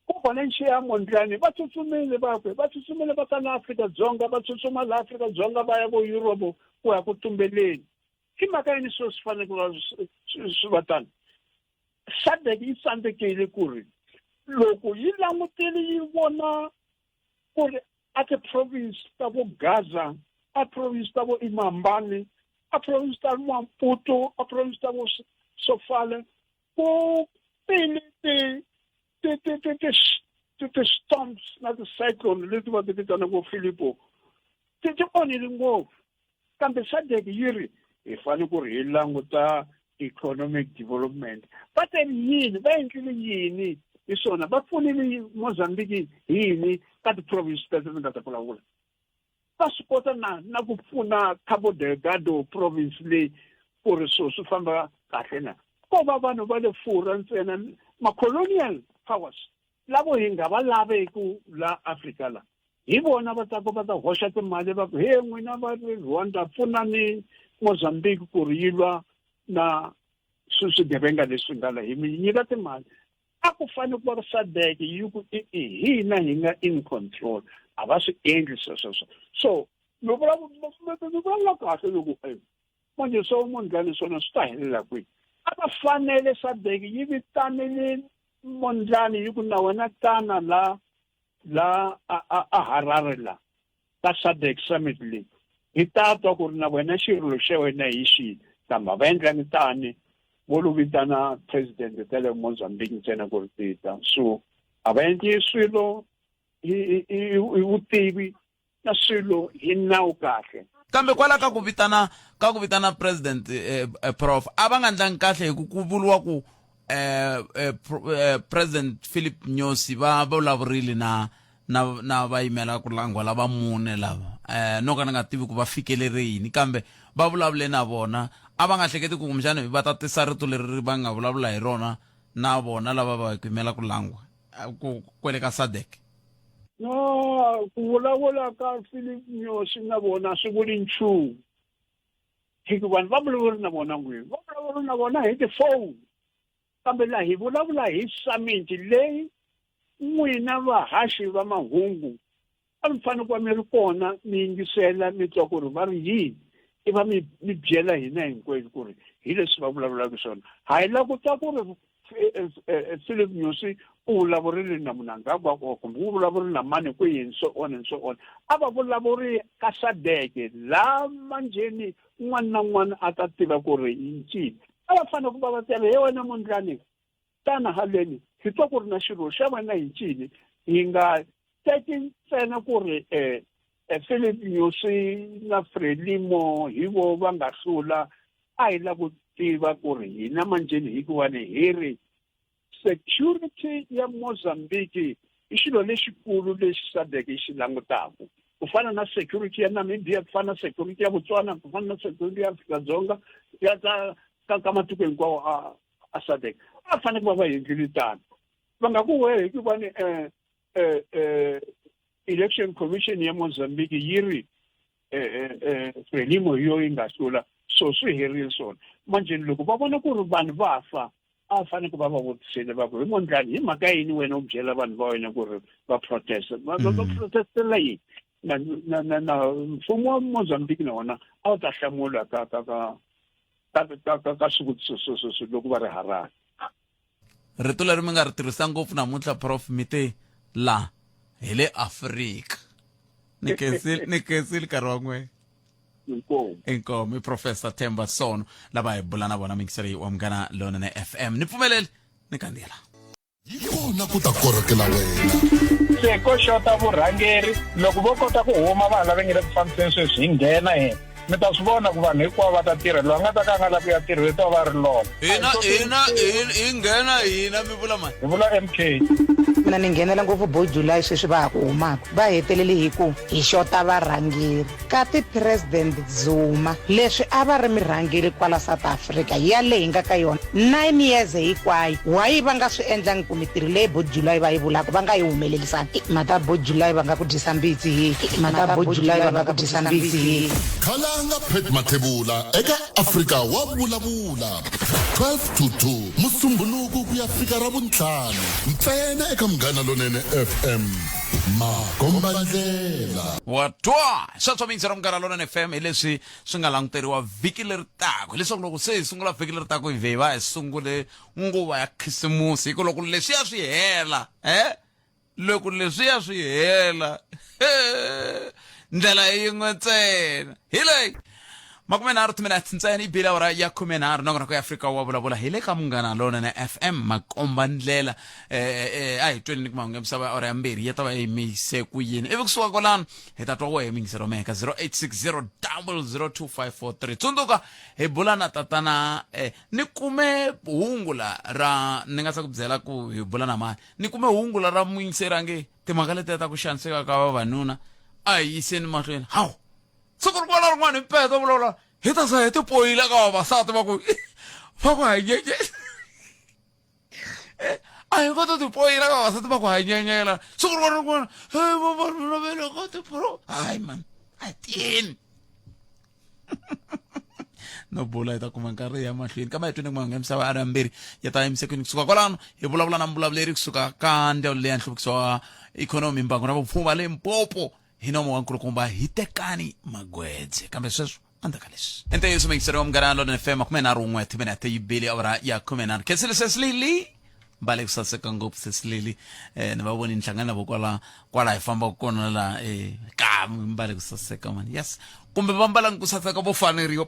ku Valencia Mondlane va tsutsumile vakwe va tsutsumile va ta la Afrika-Dzonga va tsutsuma la Afrika-Dzonga va ya vo Europe ku ya ku tumbeleni hi mhaka yini swilo swi fanele ku va swi va tano SADC yi tsandzekile ku ri loko yi langutile yi vona ku ri a ti-province ta vo Gaza a province ta vo Inhambane a province ta Maputo a province ta vo Sofala ku tile ti ti ti ti ti ti ti-storms na ti-cyclone leti va ti vitanaka Filipo ti ti onhile ngopfu kambe SADC yi ri hi fanele ku ri hi languta economic development va te yini va endlile yini hi swona va pfunile Mozambique hi yini ka ti-province teto ni nga ta vulavula va swi kota na na ku pfuna Cabo Delgado province leyi ku ri swilo swi famba kahle na ko va vanhu va le Furwa ntsena ma-colonial powers lavo hi nga va laveku la Afrika la hi vona va ta va ta hoxa timali va ku he n'wina va ri Rwanda pfunani Mozambique ku ri yi lwa na swigevenga leswi nga la hi mi nyika timali a ku fanele ku va SADC yi ku i hina hi nga in control a va swi endli sweswo so mi vulavula kahle loko manje swo Mondlane swona swi ta helela kwihi a va fanele SADC yi vitanile Mondlane yi ku na wena tana la la a Harare la ka SADC summit leyi hi ta twa ku ri na wena xirilo xa wena hi xihi kambe a va endlangi tani vo lo vitana president ta le Mozambique ntsena ku ri ti ta so a va endli swilo hi vutivi na swilo hi nawu kahle kambe kwala ka ku vitana ka ku vitana president eh, eh, prof a va nga ndlangi kahle hi ku ku vuriwa ku eh, eh, eh, president Philip Nyusi va vulavurile na na na va yimela ku langwa lava mune lava eh no ka ni nga tivi ku va fikelere yini kambe va vulavule na vona a va nga hleketi ku kumbexana va ta tisa rito leri va nga vulavula hi rona na vona lava va yimela ku langwa eh, ku kwele ka SADC No, ku vulavula ka Philip Nyosi na vona swi vuli nchumu hikuva vanhu va vulavula na vona n'wini va vulavula na vona hi tifoni kambe laha hi vulavula hi summit leyi n'wina vahaxi va mahungu a mi fanele ku va mi ri kona mi yingisela mi twa ku ri va ri yini i va mi mi byela hina hinkwenu ku ri hi leswi va vulavulaka swona ha yi lava ku twa ku ri eh, eh, eh, Philip Nyusi u vulavurile na Mnangagwa kumbe u vulavurile na mani kwihi and so on and so on a va vulavuri ka SADC la manjheni un'wana na un'wana a ta tiva ku ri yi ncini a va fanele ku va va tele he wena Mondlane tana haleni hi twa ku ri na xirho xa wena hi ncini hi nga teki ntsena ku ri um Philip Nyusi na Frelimo hi vo va nga hlula a hi lava ku tiva ku ri hina manjheni hikuva ni hi ri security ya Mozambique I xilo lexikulu lexi SADC yi xi langutaka. Ku fana na security ya Namibia, ku fana na security ya Botswana, ku fana na security ya Afrika-Dzonga, ya ka ka ka matiko hinkwawo a a SADC. A fanele ku va va endlile tano. Va nga ku wehe hikuva ni eh, eh, eh, Election Commission ya Mozambique yi ri eh, eh, eh, Frelimo hi yo yi nga hlula, so swi herile swona. Manjhe loko va vona ku ri vanhu va fa, a va fanele ku va va vutisile va ku hi mondlani hi mhaka yini wena u byela vanhu va wena ku ri va protest va va mm. protestela yini na na na na mfumo wa Mozambique na wona a wu ta hlamula ka ka ka ka ka ka ka swivutiso sweswo loko va ri harani rito leri mi nga ri tirhisa ngopfu namuntlha prof mi te la hi le afrika ni khensile ni khensile nkarhi wa n'we inkomu inkomu i professor Themba Sono lava hi bula na vona mingiseri wa Munghana Lonene FM ni pfumeleli ni kandziyela yi kona ku ta korhokela wena se ko xota vurhangeri loko vo kota ku huma vanhu lava nge le ku fambiseni sweswi hi nghena hina mi ta swi vona ku vanhu hinkwavo va ta tirha loyi a nga ta ka a nga lavi ku ya tirha ta va ri lona hina hina hi nghena hina mi vula mani hi vula mk mina ni nghenela ngopfu boy july sweswi va ha ku humaka va hetelele hi ku hi xota varhangeri ka ti president Zuma leswi a va ri mirhangeri kwala South Africa ya le hi nga ka yona 9 years hikwayo why va nga swi endlangi ku mitirho leyi bo July va yi vulaka va nga yi humelelisanga mhaka bo July va nga ku dyisa mbitsi he mhaka bo July va nga ku dyisa mbitsi he. Khalanga Pat Mathebula eka Afrika wa Vulavula 12 to 2 Musumbhunuku ku ya fika Ravuntlhanu ntsena eka Munghana Lonene FM. Makombandlela. Wa twa sweswo miyingiseri wa Munghana Lonene FM hi leswi swi nga languteriwa vhiki leri taka hileswaku loko se hi sungula vhiki leri taka hi vhe hi va hi sungule nguva ya khisimusi hi ku loko leswiya swi hela eh loko leswiya swi hela ndlela yin'we ntsena hi leyi makumenharhu timinete ntsena yi bile awara ya khumenharhu nongonoko ya afrika wa vulavula hi le ka munghana lonene fm makomba ndlela eh, eh, a hi tweni ni ku mahungu ya misava ya awara ya mbirhi ya ta va yi yimise ku yini ivi kusuka kwalano hi ta twa wehe mingisero meka 0860 002543 tsundzuka hi bula na tatana eh, ni kume hungu la ra ni nga se ku byela ku hi bula na mani ni kume hungu la ra muyingiseri a nge timhaka letiya ta ku xaniseka ka vavanuna a hi yiseni mahlweni hawu siku rin'wana na rin'wana hi peta vulavula hi ta za hi tipoyila ka vavasati va ku va ku hanyenye a hi kota tipoyila ka vavasati va ku hanyenyela siku rin'wana na rin'wana he vavanuna va le ka tipro hayi mani a hi tiyeni no bula hi ta kuma nkarhi ya mahlweni kambe hi twini ku mahungu ya misava a ri yambirhi ya ta yimisekweni kusuka kwalano hi vulavula na mbulavuleri kusuka ka ndzawulo leyi ya nhluvukiso wa ikhonomi mbangu na vupfhumba limpopo hi nomo wa nkulukumba hitekani magwedze kambe sweswo endzhaku ka leswi i ntiyiso muyingiseri wa munghana lonene fm 31 timinete yi bile awara ya 13 khensile sesilili mbale ku saseka ngopfu sesilili eh ni va voni ni hlangana na vo kwala kwala hi fambaka kona la eh ka mbale ku saseka mani yes kumbe va mbalanga ku saseka vo faneriwa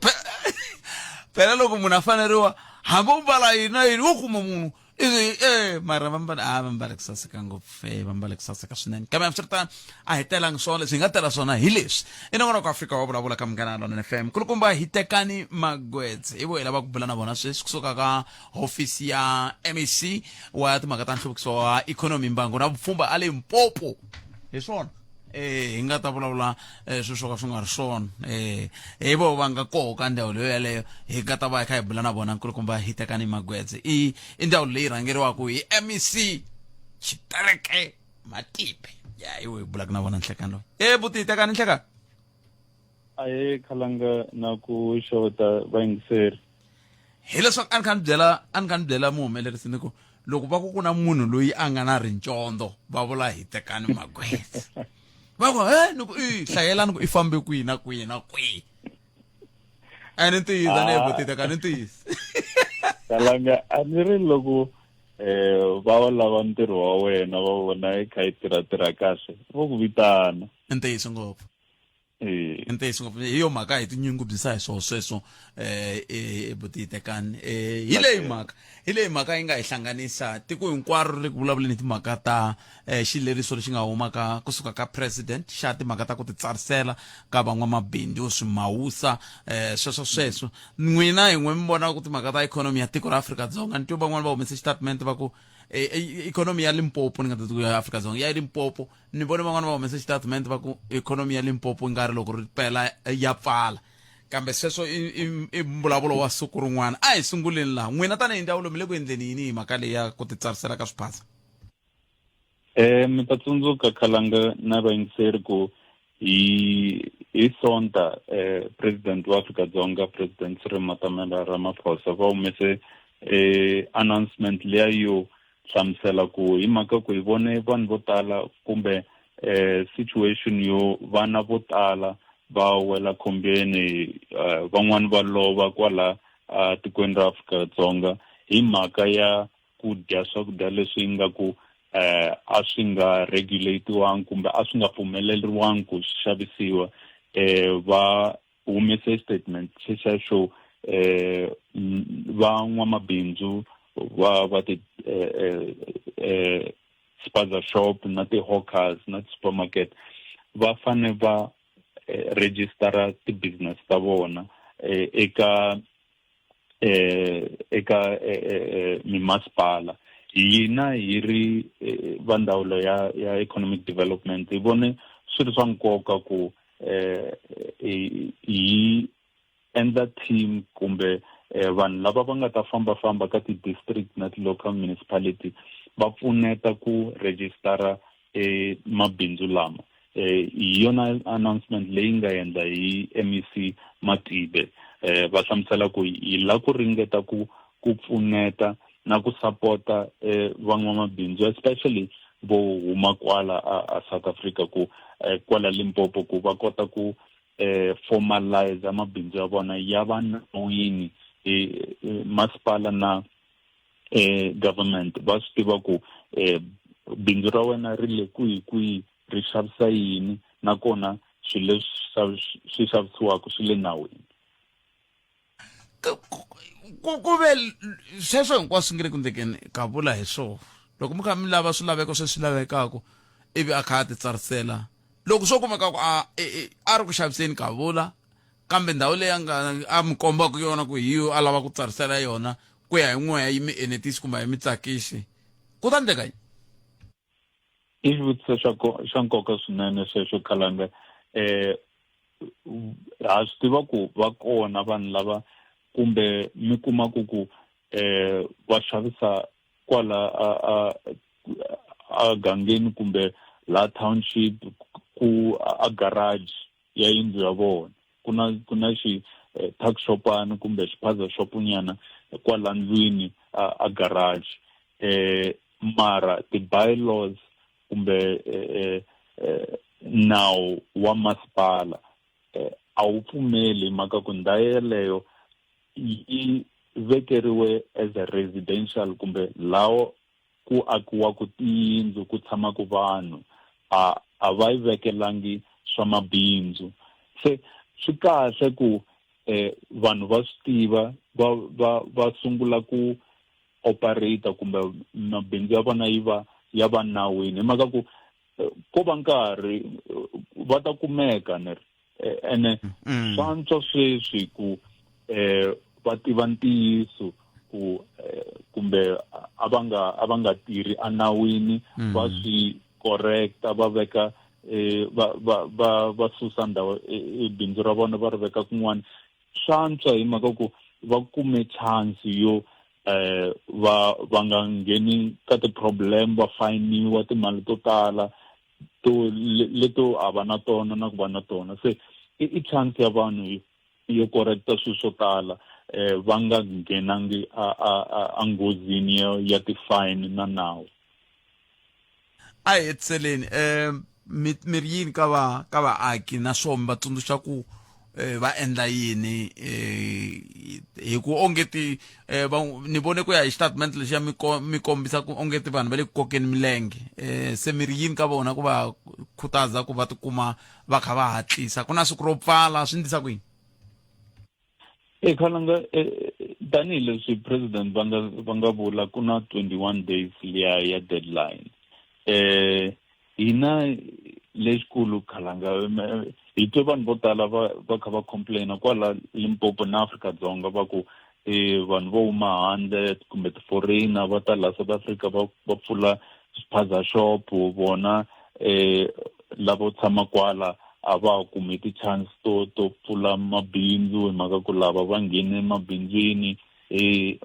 phela loko munhu a faneriwa hambi u mbala yini na yini wo kuma munhu ivi e mara va mbale a va mbale ku saseka ngopfu e va mbale ku saseka swinene kambe hambiswiritano a hi telangi swona leswi hi nga tela swona hi leswi i nongonoko afrika wa vulavula ka munghana lonene fm kulukumba hi tekani magwedze hi vo hi lava ku bula na vona sweswi kusuka ka hofisi ya mec wa timhaka ta nhluvukiso wa ikhonomi mbangu na vupfhumba a limpopo hi swona eh hi nga ta vulavula eh, swilo swo ka swi nga ri swona eh hi vo va nga koho ka ndzawulo leyo yaleyo hi nga ta va hi kha hi bula na vona nkulukumba hi tekani magwedze i i ndzawulo leyi rhangeriwaka hi mec xitereke matipe ya hi wo hi bulaka na vona nhlekani loyi e buti hi tekani nhlekani Ahee khalanga na ku xeweta vayingiseri. Hileswaku a ni kha ni byela a ni kha ni byela muhumelerisi ni ku loko va ku ku na munhu loyi a nga na rincondzo va vula hi tekani magwedze va ku he ni ku i hlayelani ku i fambe kwihi na kwihi na kwihi a ni ntiyiso a ni Ah. buti tekani ntiyiso Khalanga a ni ri loko eh va wu lava ntirho wa wena va vona i kha i tirha tirha kahle vo ku vitana. I ntiyiso ngopfu Eh. I ntiyiso ngopfu hi yo mhaka hi tinyungubyisa hi swoho sweswo um buti tekani um hi leyi mhaka hi leyi mhaka yi nga hi hlanganisa tiko hinkwaro ri le ku vulavuleni hi timhaka ta um xileriso lexi nga humaka kusuka ka president xa timhaka ta ku titsarisela ka van'wamabindzu swimawusa um sweswo sweswo n'wina hi n'we mi vona ku timhaka ta ikhonomi ya tiko ra Afrika-Dzonga ni twe van'wani va humese xitatimende va ku eh, eh, ikhonomi ya Limpopo ni nga ta ku ya Afrika-Dzonga ya Limpopo ni vone van'wana va humese xitatimende va ku ikhonomi ya Limpopo nga ri loko ri pela ya pfala kambe sweswo i mbulavulo wa siku rin'wana a hi sunguleni laha n'wina tanihi ndzawulo mi le ku endleni yini hi mhaka leyi ya ku titsarisela ka swiphaza Eh mi ta tsundzuka khalanga na vayingiseri ku hi hi sonta eh president wa Afrika Dzonga president Cyril Matamela Ramaphosa va humese eh announcement liya yo hlamusela ku hi mhaka ku hi vone vanhu vo tala kumbe eh situation yo vana vo tala va wela khombyeni eh, van'wani va lova kwala tikweni ra Afrika-Dzonga hi mhaka ya ku dya swakudya leswi nga ku eh a swi nga regulatiwanga kumbe a swi nga pfumeleriwangi ku swi xavisiwa eh va humese statement xexa xo eh van'wamabindzu va va ti eh, eh, eh spaza shop na ti-hawkers na ti-supermarket va fane va eh, registera ti-business ta vona eh, eka eh eka eh, eh, eh, mimasipala hina hi ri va ndzawulo ya ya economic development hi vone swi ri swa nkoka ku eh hi endla team kumbe vanhu lava va nga ta fambafamba ka ti-district na ti-local municipality va pfuneta ku registara e mabindzu lama eh hi yona announcement leyi nga endla hi MEC Matibe eh va hlamusela ku hi la ku ringeta ku ku pfuneta na ku sapota eh van'wamabindzu especially vo huma kwala a, a South Africa ku eh, kwala Limpopo ku va kota ku eh formalize mabindzu ya vona ya va nawini eh, masipala na eh government va swi tiva ku eh bindzu ra wena ri le kwihi kwihi ri xavisa yini nakona swilo leswi swi xavisiwaka swi le nawini ku ve sweswo hinkwaswo nge le ku ndlekeni ka vula hi swona loko mi kha mi lava swilaveko sweswi lavekaka ivi a kha a titsarisela loko swo kumeka ku a a ri ku xaviseni ka vula kambe ndhawu leyi a nga a mi kombaka yona ku hi yo a lava ku tsarisela yona ku ya hi n'we yi mi enetisi kumbe a yi mi tsakisi ku ta endleka yini I xivutiso xa xa nkoka swinene sweswo khalanga eh ha swi tiva ku va kona vanhu lava kumbe mi kuma ku ku eh va xavisa kwala a a a gangeni kumbe la township ku a garage ya yindlu ya vona ku na ku na xi eh, tuck shopani kumbe xiphaza shoponyana kwala ndlwini a, a garage eh mara ti-bylaws kumbe eh, eh, eh, nawu wa masipala eh, a wu pfumeli hi mhaka ku ndhawu yeleyo yi vekeriwe as a residential kumbe lawo ku akiwaku tiyindlu ku tshamaka vanhu a a va yi vekelangi swa mabindzu se swi kahle ku eh vanhu va swi tiva va va va sungula ku operator kumbe mabindzu ya vona yi va ya va nawini hi mhaka ku eh, ko va nkarhi va ta kumeka ni ri eh, ene mm. swa antswa sweswi ku eh va tiva ntiyiso ku eh, kumbe a va nga a va nga tirhi enawini mm. va swi correcta va veka eh va va va va susa ndhawu e, e, bindzu ra vona va ri veka kun'wana swa antswa hi mhaka ku va kume chance yo eh va va nga ngheni ka ti-problem va fayiniwa timali to tala to leto a va na tona na ku va na tona se i chance ya vanhu yo correcta swilo swo tala eh va nga nghenangi a a a nghozini ya, ya ti-fine na nawu a hi hetiseleni um mi mi ri yini ka va ka vaaki naswona mi va tsundzuxa ku eh, va endla yini eh, hi ku ongeti eh, va ni vone ku ya hi xitatimende lexiya mi mi kombisa ku ongeti vanhu va le ku kokeni milenge eh, se mi ri yini ka vona ku va khutaza ku va tikuma va kha va hatlisa ku na siku ro pfala swi ndlisa ku yini e khalanga tanihileswi president va nga va nga vula ku na 21 days liya ya deadline eh hina lexikulu khalanga hi twe vanhu vo tala va va kha va complaina kwala Limpopo na Afrika-Dzonga va ku eh vanhu vo huma handle kumbe ti-foreigner va ta laha South Africa va va pfula swiphaza shop vona eh lavo tshama kwala a va ha kumi ti-chance to to pfula mabindzu hi mhaka ku lava va nghene emabindzwini eh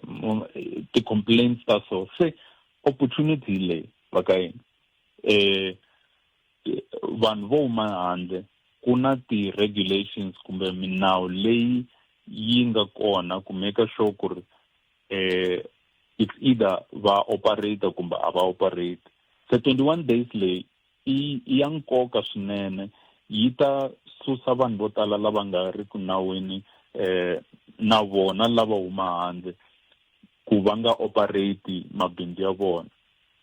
ti-complaints ta so se opportunity leyi va ka yini eh vanhu vo huma handle ku na ti-regulations kumbe minawu leyi yi nga kona ku make sure ku ri eh it's either va operator kumbe a va operate se 21 days leyi i ya nkoka swinene yi ta susa vanhu vo tala lava nga ri ku nawini eh na vona lava huma handle ku va nga operate mabindzu ya vona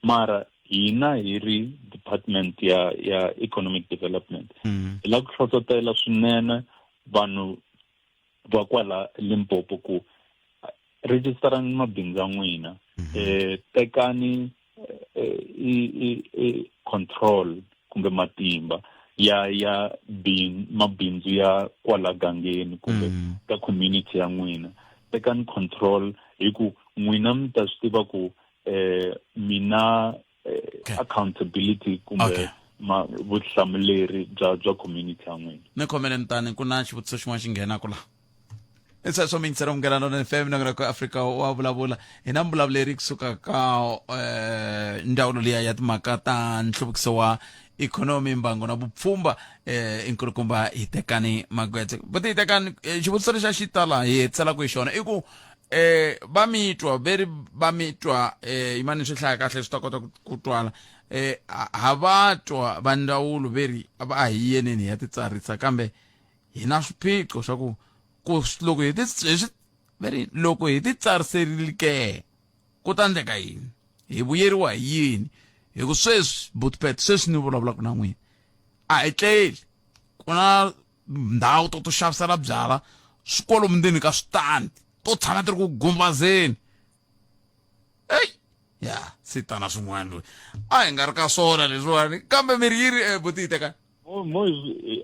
mara hina hi ri department ya ya economic development mm. hi lava ku hlohlotela swinene vanhu va kwala Limpopo ku registerani mabindzu ya n'wina mm-hmm. eh tekani eh, i i control kumbe matimba ya ya bin mabindzu ya kwala gangeni kumbe mm. ka community ya n'wina tekani control hi ku n'wina mi ta swi tiva ku eh mina eh, okay. accountability kumbe okay. ma vutihlamuleri bya bya community ya n'wina ni khomele mutani ku na xivutiso xin'wana xi nghenaka la i sweswo mingisela munghana lona fm nongonoko afrika wa vulavula hi na mbulavuleri kusuka ka eh, ndzawulo liya ya timhaka ta nhluvukiso wa ikhonomi mbango na vupfhumba eh, inkulukumba hitekani magwetse buti hitekani eh, xivutiso lexi a xi tala hi hetiselaku hi xona i ku eh va mi twa veri va mi twa eh yimani swi hlaya kahle swi ta kota ku twala eh ha va twa va ndzawulo veri a hi yeneni hi ya titsarisa kambe hi na swiphiqo swa ku ku loko hi ti veri loko hi titsariserile ke ku ta endleka yini hi vuyeriwa hi yini hi ku sweswi butpet sweswi ni vulavulaka na n'wina a hi tleli ku na ndhawu to to xavisela byala swi kwalomu ndzeni ka switandi to tshama ti ri ku gumbazeni eyi ya se tana swin'wana loyi a hi nga ri ka swona leswiwani kambe miri yi ri eh, buti yi teka mo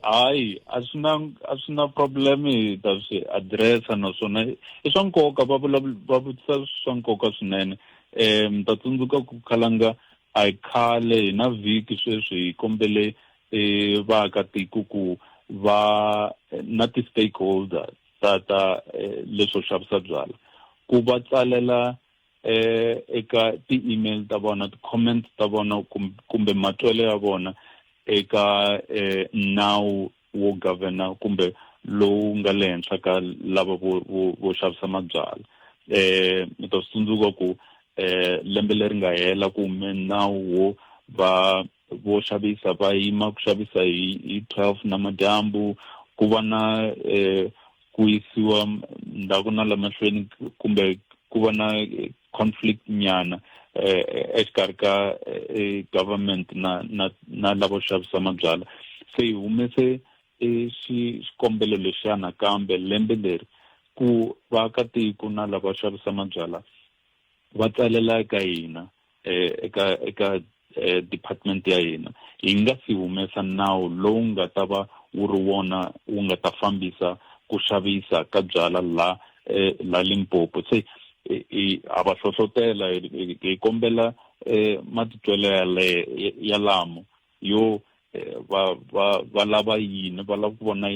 hayi a swi na a swi na problem hi ta swi addressa naswona i swa nkoka va va vutisa swa nkoka swinene um ta tsundzuka ku khalanga a hi khale hi na vhiki sweswi hi kombele e vaakatiko ku va na ti-stakeholder ta ta eh, leswo xavisa byala ku va tsalela eh eka ti-email ta vona ti-comments ta vona kumbe matwelo ya vona eka eh, nawu wo governor kumbe lowu nga le henhla ka lava vo vo vo xavisa mabyala eh mi ta swi tsundzuka ku eh lembe leri nga hela ku hume nawu wo va vo xavisa va yima ku xavisa hi hi 12 namadyambu ku va na eh ku yisiwa ndzhaku na la mahlweni kumbe ku va na eh, conflict nyana eh, exikarhi ka eh, government na na na lavo xavisa mabyala se hi humese e xikombelo lexiya nakambe lembe leri ku vaakatiko na lava xavisa mabyala va tsalela eka hina eh, eka eka eh, department ya hina hi nga si humesa nawu lowu nga ta va wu ri wona wu nga ta fambisa ku xavisa ka byala la eh, la Limpopo se ha va hlohlotela hi kombela eh, matitwelo yale ya lamo yo eh, va va va lava yini va lava ku vona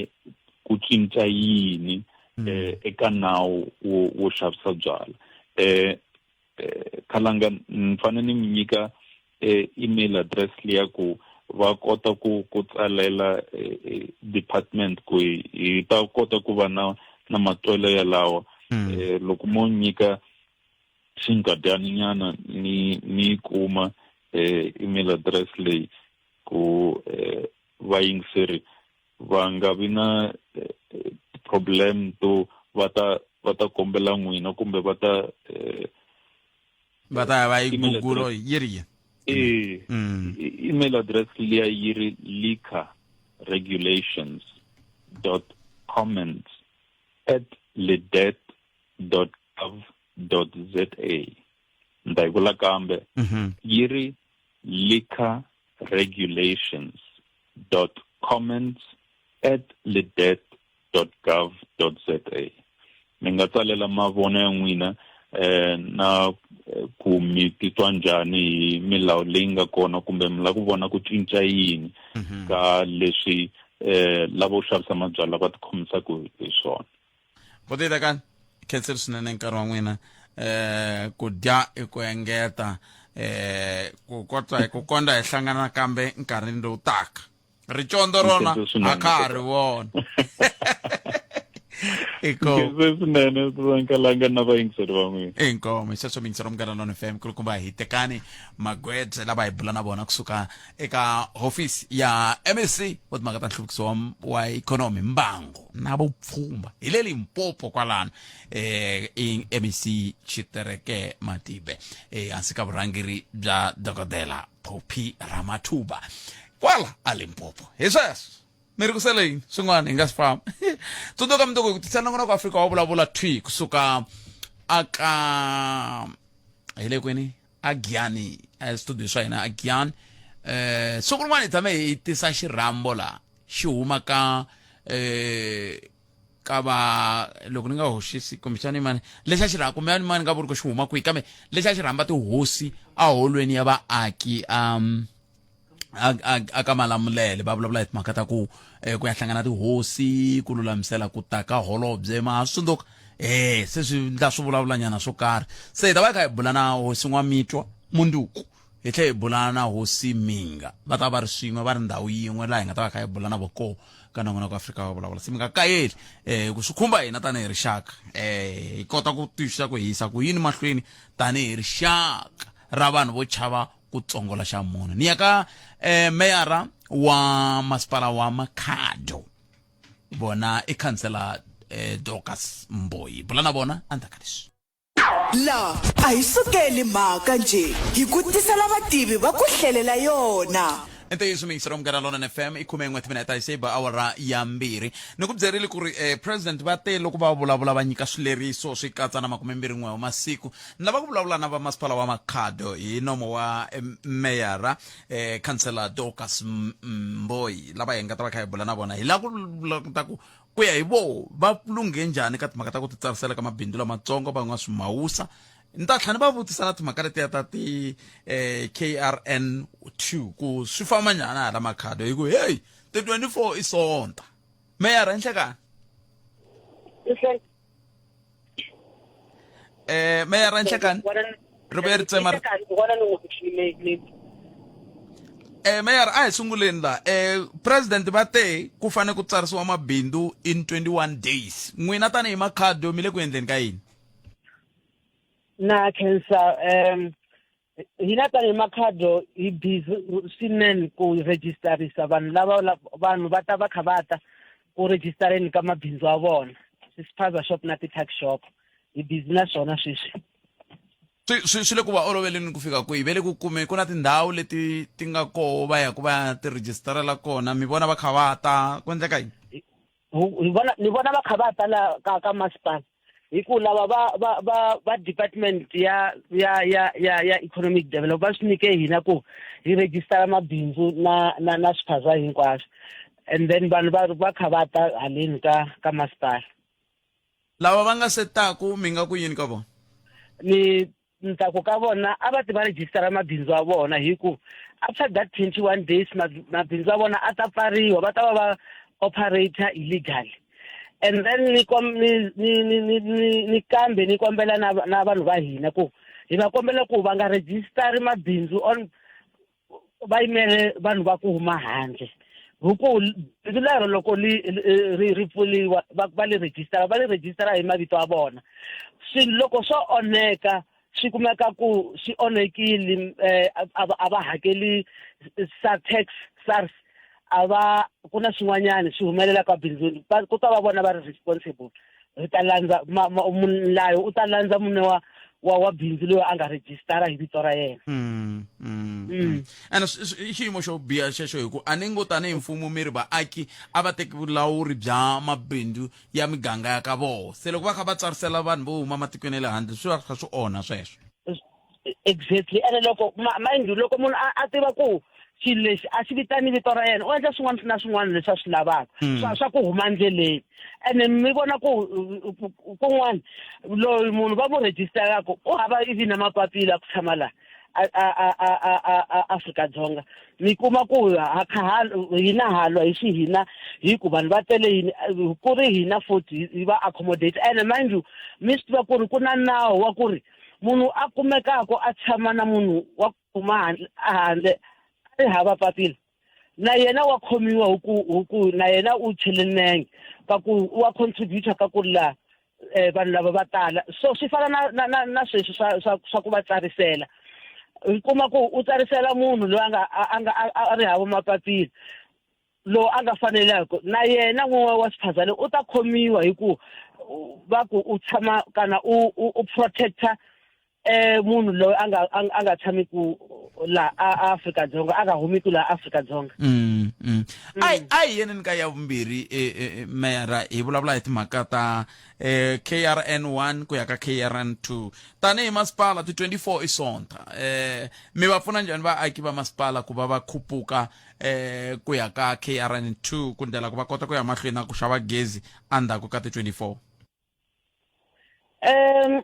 ku cinca yini mm. eh, eka nawu wo wo xavisa byala eh, eh khalanga ni fanele ni mi nyika eh, email address liya ku va kota ku ku tsalela eh, eh, department ku hi ta kota ku va na na matwelo yalawa mm. eh, loko mo nyika xinkadyani nyana ni ni kuma eh, email address leyi ku eh, vayingiseri va nga vi na eh, problem to va ta va ta kombela n'wina kumbe va ta eh, va ta ya va yi google yi ri yini eh mm. email address liya yi ri liquor regulations dot comments at ledet dot gov dot za ni ta yi vula kambe mhm. yi ri liquor regulations dot comments at ledet dot gov dot za Mi nga tsalela mavono ya n'wina eh na eh, ku mi titwa njhani hi milawu leyi nga kona kumbe mi lava ku vona ku cinca yini mhm. ka leswi eh lavo xavisa mabyalwa va tikhomisaka hi swona. Botita kani khenseli swinene nkarhi wa n'wina eh ku dya i ku engeta eh ku kota ku konda hi hlangana kambe nkarhini lowu taka ricondo rona a ka ha ri vona swinene nkalanga na vayingiseri va n'wina inkomo hi sweswo miyingiseri munghana lona fm kulukumba hi tekani magwedze lava hi bula na vona kusuka eka hofisi ya mec wa timhaka ta nhluvukiso wa, wa ikhonomi mbango na vupfhumba hi le limpopo kwalano eh, i mec tshitereke matibe eh, hansi ka vurhangeri bya dokodela Phophi Ramathuba kwala a Limpopo hi sweswo mi ri ku sele yini swin'wana hi nga swi famba tsundzuka mundzuku hi ku tisa nongonoko Afrika wa vulavula thwi kusuka aka hi le kwini a Giyani estudio swa hina a Giyani eh siku rin'wana hi tshame hi tisa xirhambo la xi huma ka eh ka va loko ni nga hoxisi kumbexani mani lexi a xi rhamba kumbe mani nga vuri ku xi huma kwihi kambe lexi a xi rhamba tihosi eholweni ya vaaki um a ka malamulele va vulavula hi timhaka ta ku eh, ku ya hlangana tihosi ku lulamisela ku ta ka holobye ma swi tsundzuka eh se swi ndla swi vulavulanyana swo karhi se hi ta va hi kha hi bula na hosi n'wamitwa munduku hi tlhe hi bula na hosi minga va ta va ri swin'we va ri ndhawu yin'we laha hi nga ta va kha hi bula na voko ka nongonoko Afrika wa vulavula se mi nga kayeli eh ku swi khumba hina tanihi rixaka eh hi kota ku twisisa ku hisa ku yini mahlweni tanihi rixaka ra vanhu vo chava ku tsongola xa munhu ni ya ka eh meyara wa masipala wa Makhado vona i khansela eh, Dorcas Mboyi bula na vona endzhaku ka leswi La a hi sukeli mhaka njhe, hi ku tisela vativi va ku hlelela yona. I ntiyiso miyingiseri wa Munghana Lonene FM i khume n'we timinete yi se ba awara ya mbirhi ni ku byerile ku ri eh, president va te loko va vulavula va nyika swileriso swi katsa na makumembirhi n'we wa masiku ni lava ku vulavula na vamasipala wa makhado hi nomo wa eh, meyara eh, councillor Dorcas Mboyi lava hi nga ta va kha hi bula na vona hi lava ku vulavula ku Ku ya hi voho, va lunghe njhani ka timhaka ta ku titsarisela ka mabindzu lamatsongo va nga swimawusa? Ni ta tlhela ni va vutisa na timhaka letiya ta ti eh, KRN 2 ku swi famba njhani hala Makhado hi ku heyi ti 24 i Sonta. Meyara enhlekani. Eh meyara enhlekani. Ri vuye ri tsema eh meyara a hi sunguleni la eh president va te ku fanele ku tsarisiwa mabindzu in 21 days n'wina tanihi makhado mi le ku endleni ka yini na khensa um hina tanihi makhado hi busy swinene ku registerisa vanhu lava vanhu va ta va kha va ta ku registereni ka mabindzu ya vona ti-spaza shop na ti-tuck shop hi busy na swona sweswi swi swi swi le ku va oloveleni ku fika kwihi ve le ku kume ku na tindhawu leti ti nga koho va ya ku va ya ti registerela kona mi vona va kha va ta ku endleka yini hi vona ni vona va kha va ta la ka ka masipala hi ku lava va va va va department ya ya ya ya ya economic development va swi nyike hina ku hi rejistara mabindzu na na na swiphaza hinkwaswo and then vanhu va va kha va ta haleni ka ka masipala lava va nga se taku mi nga ku yini ka vona ni ni ta ku ka vona a va ti va rejistara mabindzu ya vona hi ku after that 21 days mabindzu ya vona a ta pfariwa va ta va va operator illegally and then ni ni ni ni ni ni kambe ni kombela na na vanhu va hina ku hi va kombela ku va nga rejistari mabindzu on va yimele vanhu va ku huma handle hi ku bindzu lero loko li ri ri pfuriwa va va li rejistara va li rejistara hi mavito ya vona swilo loko swo onheka swi kumeka ku swi onhekile um a va hakeli tax SARS a va ku na swin'wanyana swi humelela ka bindzuni ku ta va vona va ri responsible ri ta landza mulayo u ta landza mune wa wa wa bindzu loyi a nga rejistara hi vito ra yena mm, mm, mm. ene i xiyimo xo biha xexo hi ku a ni ngo tanihi mfumo mi ri vaaki a va teki vulawuri bya mabindzu ya miganga ya ka vona se loko va kha va tsarisela vanhu vo huma matikweni ya le handle swi va swi kha swi onha sweswo exactly ene loko mind you loko munhu a tiva ku xilo lexi a xi vitani vito ra yena u endla swin'wana na swin'wana leswi a swi lavaka hmm. swa swa ku huma ndleleni ene mi vona ku kun'wana loyi munhu va mu rejistaraka u hava ivi na mapapila ku tshama laha a Afrika-Dzonga mi kuma ku hina halwa hi xihina hi ku vanhu va tele yini ku ri hina futhi hi va accommodate ene mind you mi swi tiva ku ri ku na nawu wa ku ri munhu a kumekaka a tshama na munhu wa huma handle handle a ri hava papila na yena wa khomiwa hi ku hi ku na yena u chele nenge ka ku wa contributor ka ku la eh, vanhu lava va tala so swi fana na na na, na sweswi swa swa swa ku va tsarisela u kuma ku u tsarisela munhu loyi a nga a nga a ri hava mapapila lowu a nga fanelaka na yena n'win'we wa xiphazana u ta khomiwa hi ku va ku u tshama kana u u protector eh munhu loyi a nga a nga tshami ku la a Afrika Dzonga a nga humi ku la Afrika Dzonga mm, mm. Ai ai yena ni ka ya vumbirhi e, e, e, meyara hi vulavula hi timhaka ta eh, KRN 1 ku ya ka KRN 2 tanihi masipala ti 24 i sonta eh mi va pfuna njhani vaaki va masipala ku va va khupuka eh ku ya ka KRN 2 ku ndlela ku va kota ku ya mahlweni na ku xava gezi endzhaku ka ti 24 um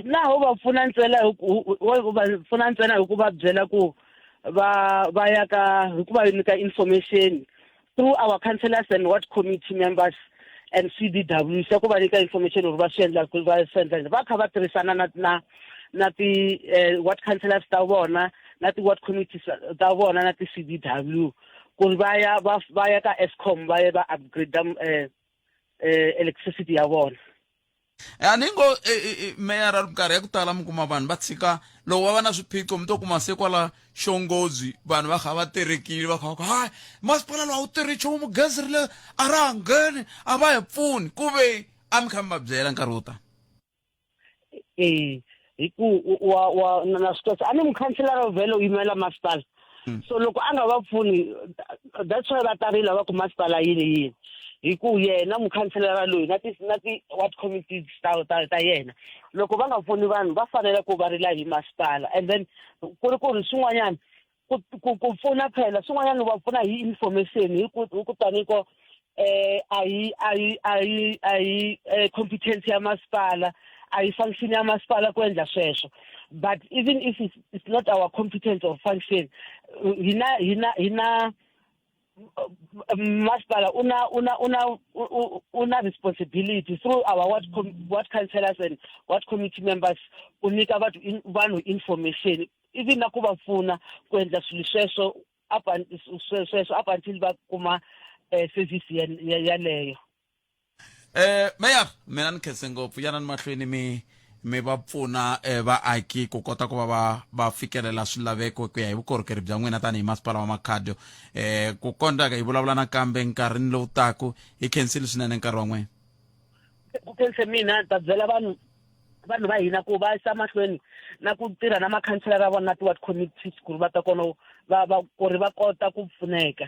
laha u va pfuna ntsena hi ku va pfuna ntsena hi ku va byela ku va va ya ka hi ku va nyika information through our councillors and ward committee members and CDW se ku va nyika information uri va swi endla ku va swi endla va kha va tirhisana na na na ti eh, ward councillors ta vona na ti ward committees ta vona na ti CDW ku ri va ya va va ya ka Eskom va ya va upgrade eh, eh, electricity ya vona a ni ngo e, e, e, meyara minkarhi ya ku tala mi kuma vanhu va tshika loko va va na swiphiqo mi to kuma se kwala xongozi vanhu va kha va terekile va kha va ku hayi masipala lowu a wu tirhi nchumu gezi ri le a ra ha ngheni a va hi pfuni ku ve a mi kha mi va byela nkarhi wo tala ee hi ku wa wa na swi twa a ni mukhanselara vhele u yimela masipala hmm. so loko a nga va pfuni that's why va tarile va ku masipala yini yini hi ku yena mukhanselara loyi na ti na ti ward committees ta ta ta yena loko va nga pfuni vanhu va fanele ku va rila hi masipala and then ku ri ku ri swin'wanyana ku ku ku pfuna phela swin'wanyana va pfuna hi information hi ku hi ku taniko eh a hi a hi a hi a hi eh, competence ya masipala a hi function ya masipala ku endla sweswo but even if it's, it's not our competence or function hina hina hina masipala una una una una responsibility through our ward, ward councillors and ward committee members ku nyika vanhu vanhu information ivi na ku va pfuna ku endla swilo sweswo up sweswo up until va kuma eh, service yaleyo eh mayor mina ni khense ngopfu yanani mahlweni mi mi va pfuna eh, vaaki ku kota ku va va va fikelela swilaveko ku ya hi vukorhokeri bya n'wina tanihi masipala wa makhado eh ku kondza hi vulavula nakambe nkarhini lowu taku hi khensile swinene nkarhi wa n'wina ku khense mina ta byela vanhu vanhu va hina ku va yisa mahlweni na ku tirha na makhanselara vona na ti-ward committees ku ri va ta kona va va ku ri va kota ku pfuneka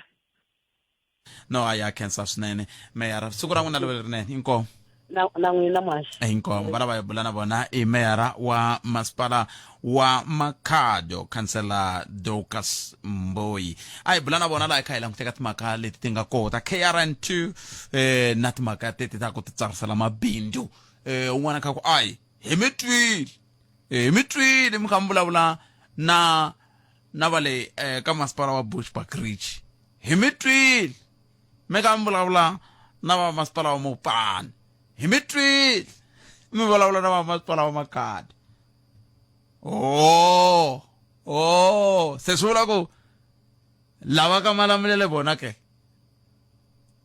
no a ya khensa swinene meyara siku ra n'wina ri ve lerinene inkomu na na n'wina muhaxi inkomu va lava hi bula na vona i meyara wa masipala wa makhado khansela docas mboyi a hi bula na vona laha hi kha hi languteka timhaka leti ti nga kona ta krn 2 eh, na timhaka teti ta ku ti tsarisela mabindzu eh un'wana kha ku ayi hi mi twile eh, hi mi twile mi kha mi vulavula na na va le eh, ka masipala wa Bushbuckridge hi mi twile mi kha mi vulavula na va masipala wa Mopani hi mi twile mi vulavula na va masipala wa Makhadi oh oh se swi vula ku lava ka malamulele vona ke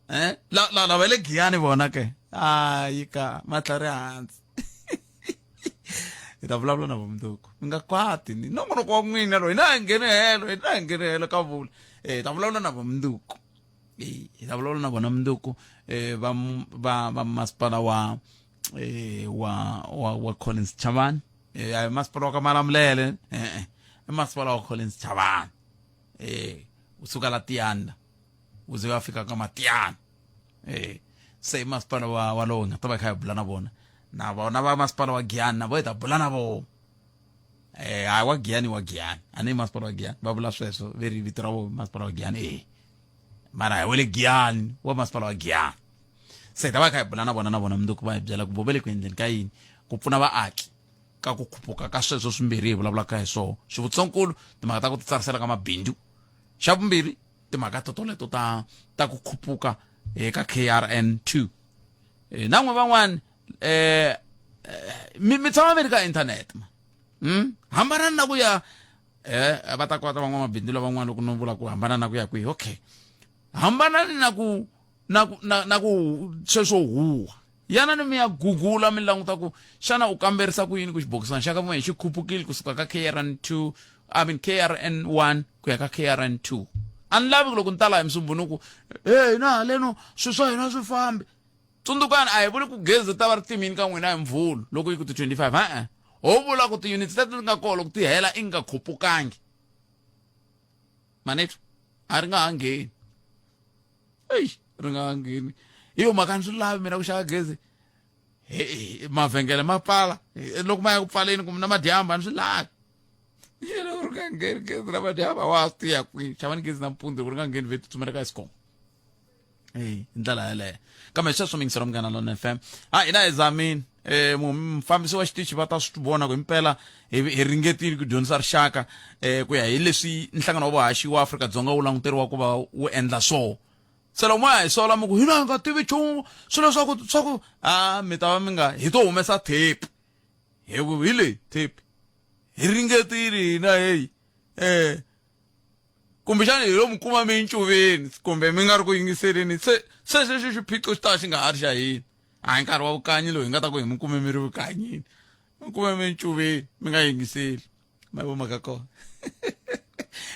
eh la la lava le giyani vona ke hayi ka matlhari hansi hi ta vulavula na vumundzuku mi nga kwati ni nongonoko wa n'wina loyi na hi nghene helo hi na hi nghene helo ka vula eh hi ta vulavula na vumundzuku eh hi ta vulavula na vona mundzuku eh va va va masipala wa eh wa wa wa Collins Chavani eh a hi masipala wa ka Malamulele eh eh i masipala wa Collins Chavani eh u suka la Tiyanda u ze wa fika ka Matiyana eh se i masipala wa walowo hi nga ta va hi kha hi bula na vona na vona va masipala wa Giyani na vo hi ta bula na vona eh hayi wa giyani wa giyani a ni masipala wa giyani va vula sweswo ve ri vito ra vo masipala wa giyani eh mara hi wele giyani wa masipala wa giyani se hi ta va hi kha hi bula na vona na vona mundzuku va hi byela ku vo va le ku endleni ka yini ku pfuna vaaki ka ku khupuka ka sweswo swimbirhi hi vulavulaka hi swoho xivutisonkulu timhaka ta ku titsarisela ka mabindzu xa vumbirhi timhaka totoleto ta ta ku khupuka eka krn 2 eh, na n'we van'wana eh, eh mi mi tshama mi ri ka internet ma hambanani na ku ya eh va ta kwata van'wamabindzu lavan'wana loko no vula ku hambana na ku ya kwihi okay hambanani na ku na ku na, na ku sweswo huwa yanani mi ya gugula mi languta ku xana u kamberisa ku yini ku xibokisana xa ka n'we xi khupukile kusuka ka krn 2 I mean krn 1 ku ya ka krn 2 a ni lavi ku loko ni tala hi musumbunuku hey na haleno swilo swa hina swi fambi tsundzukani a hi vuli ku gezi ri ta va ri timini ka n'wina hi mvhulu loko yi ku ti 25 e-e ho vula ku ti-units leti ti nga kona loko ti hela i nga khupukangi manethu a ri nga ha ngheni eyi ri nga ha ngheni hi yo mhaka ni swi lavi mina ku xava gezi mavhengele ma pfala loko ma ya ku pfaleni kumbe na madyambu a ni swi lavi loko ri nga ngheni gezi ra madyambu a wa ha swi tiya kwihi xavani gezi nampundzu loko ri nga ngheni vhe tsutsumela ka Eskom eyi hi ndlela yeleyo kambe sweswo mingiselo munghana lona fm ha hina hi zamini um mufambisi wa xitichi va ta swi vona ku himpela hi ringetile ku dyondzisa rixaka um ku ya hi leswi nhlangano wa vuhaxi wa Afrika-Dzonga wu languteriwa ku va wu endla swoho se loko mo ya hi sola mi ku hina hi nga tivi nchumu swilo swa ku swa ku a mi ta va mi nga hi to humesa tape hi ku hi leyi tape hi ringetile hina heyi eh kumbexana hi lo mi kuma mi ncuveni kumbe mi nga ri ku yingiseleni se se xexo xiphiqo xi ta xi nga ha ri xa hina a hi nkarhi wa vukanyi lowu hi nga ta ku hi mi kume mi ri vukanyini mi kume mi ncuveni mi nga yingiseli ma vo mhaka kona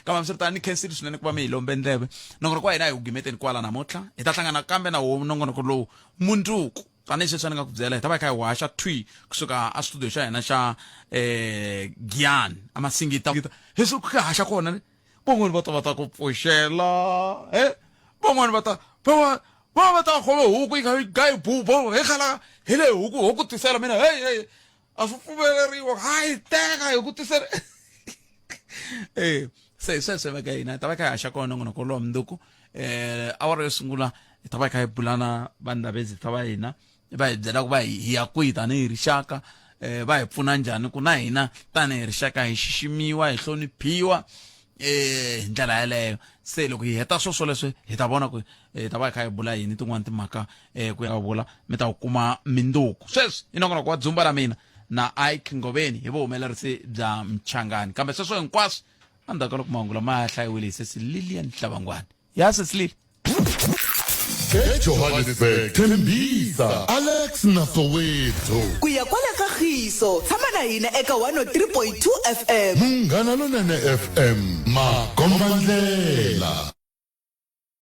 kambe hambiswiritano ni khensile swinene ku va mi hi lombe ndleve nongonoko wa hina hi wu gimeteni kwala namuntlha hi ta hlangana kambe na wo nongonoko lowu mundzuku tanihi sweswi a ni nga ku byela hi ta va hi kha hi haxa thwi kusuka a studio xa hina xa eh Giyani amasingita hi swi ku haxa kona ne van'wani va ta va ta ku pfuxela he van'wani va ta va va va ta khoma huku yi kha yi ga yi bubo hi khala hi le huku ho ku tisela mina hey hey a swi pfumeleriwa hayi teka hi ku tisela eh se sweswo va ka hina hi ta va kha hi haxa kona nongonoko lowa mundzuku eh awara yo sungula hi ta va hi kha hi bulana vandhavezitha va hina va hi byela ku va hi ya kwihi tanihi rixaka eh va hi pfuna njhani ku na hina tanihi rixaka hi xiximiwa hi hloniphiwa eh hi ndlela yeleyo se loko hi heta swoswo leswi hi ta vona ku hi ta va hi kha hi bula yini tin'wani timhaka eh ku ya vula mi ta kuma minduku sweswi i nongonoko wa dzumba ra mina na Ike Ngoveni hi vuhumelerisi bya Mchangani kambe sweswo hinkwaswo endzhaku ka loko mahungu lama ya hlayiwile hi sesi Lilian Hlabangwani ya sesi Lili ejohannesburg tembisa alex na soweto ku ya kwala ka khiso tshama na hina eka 103.2 fm munghana lonene fm makombandlela.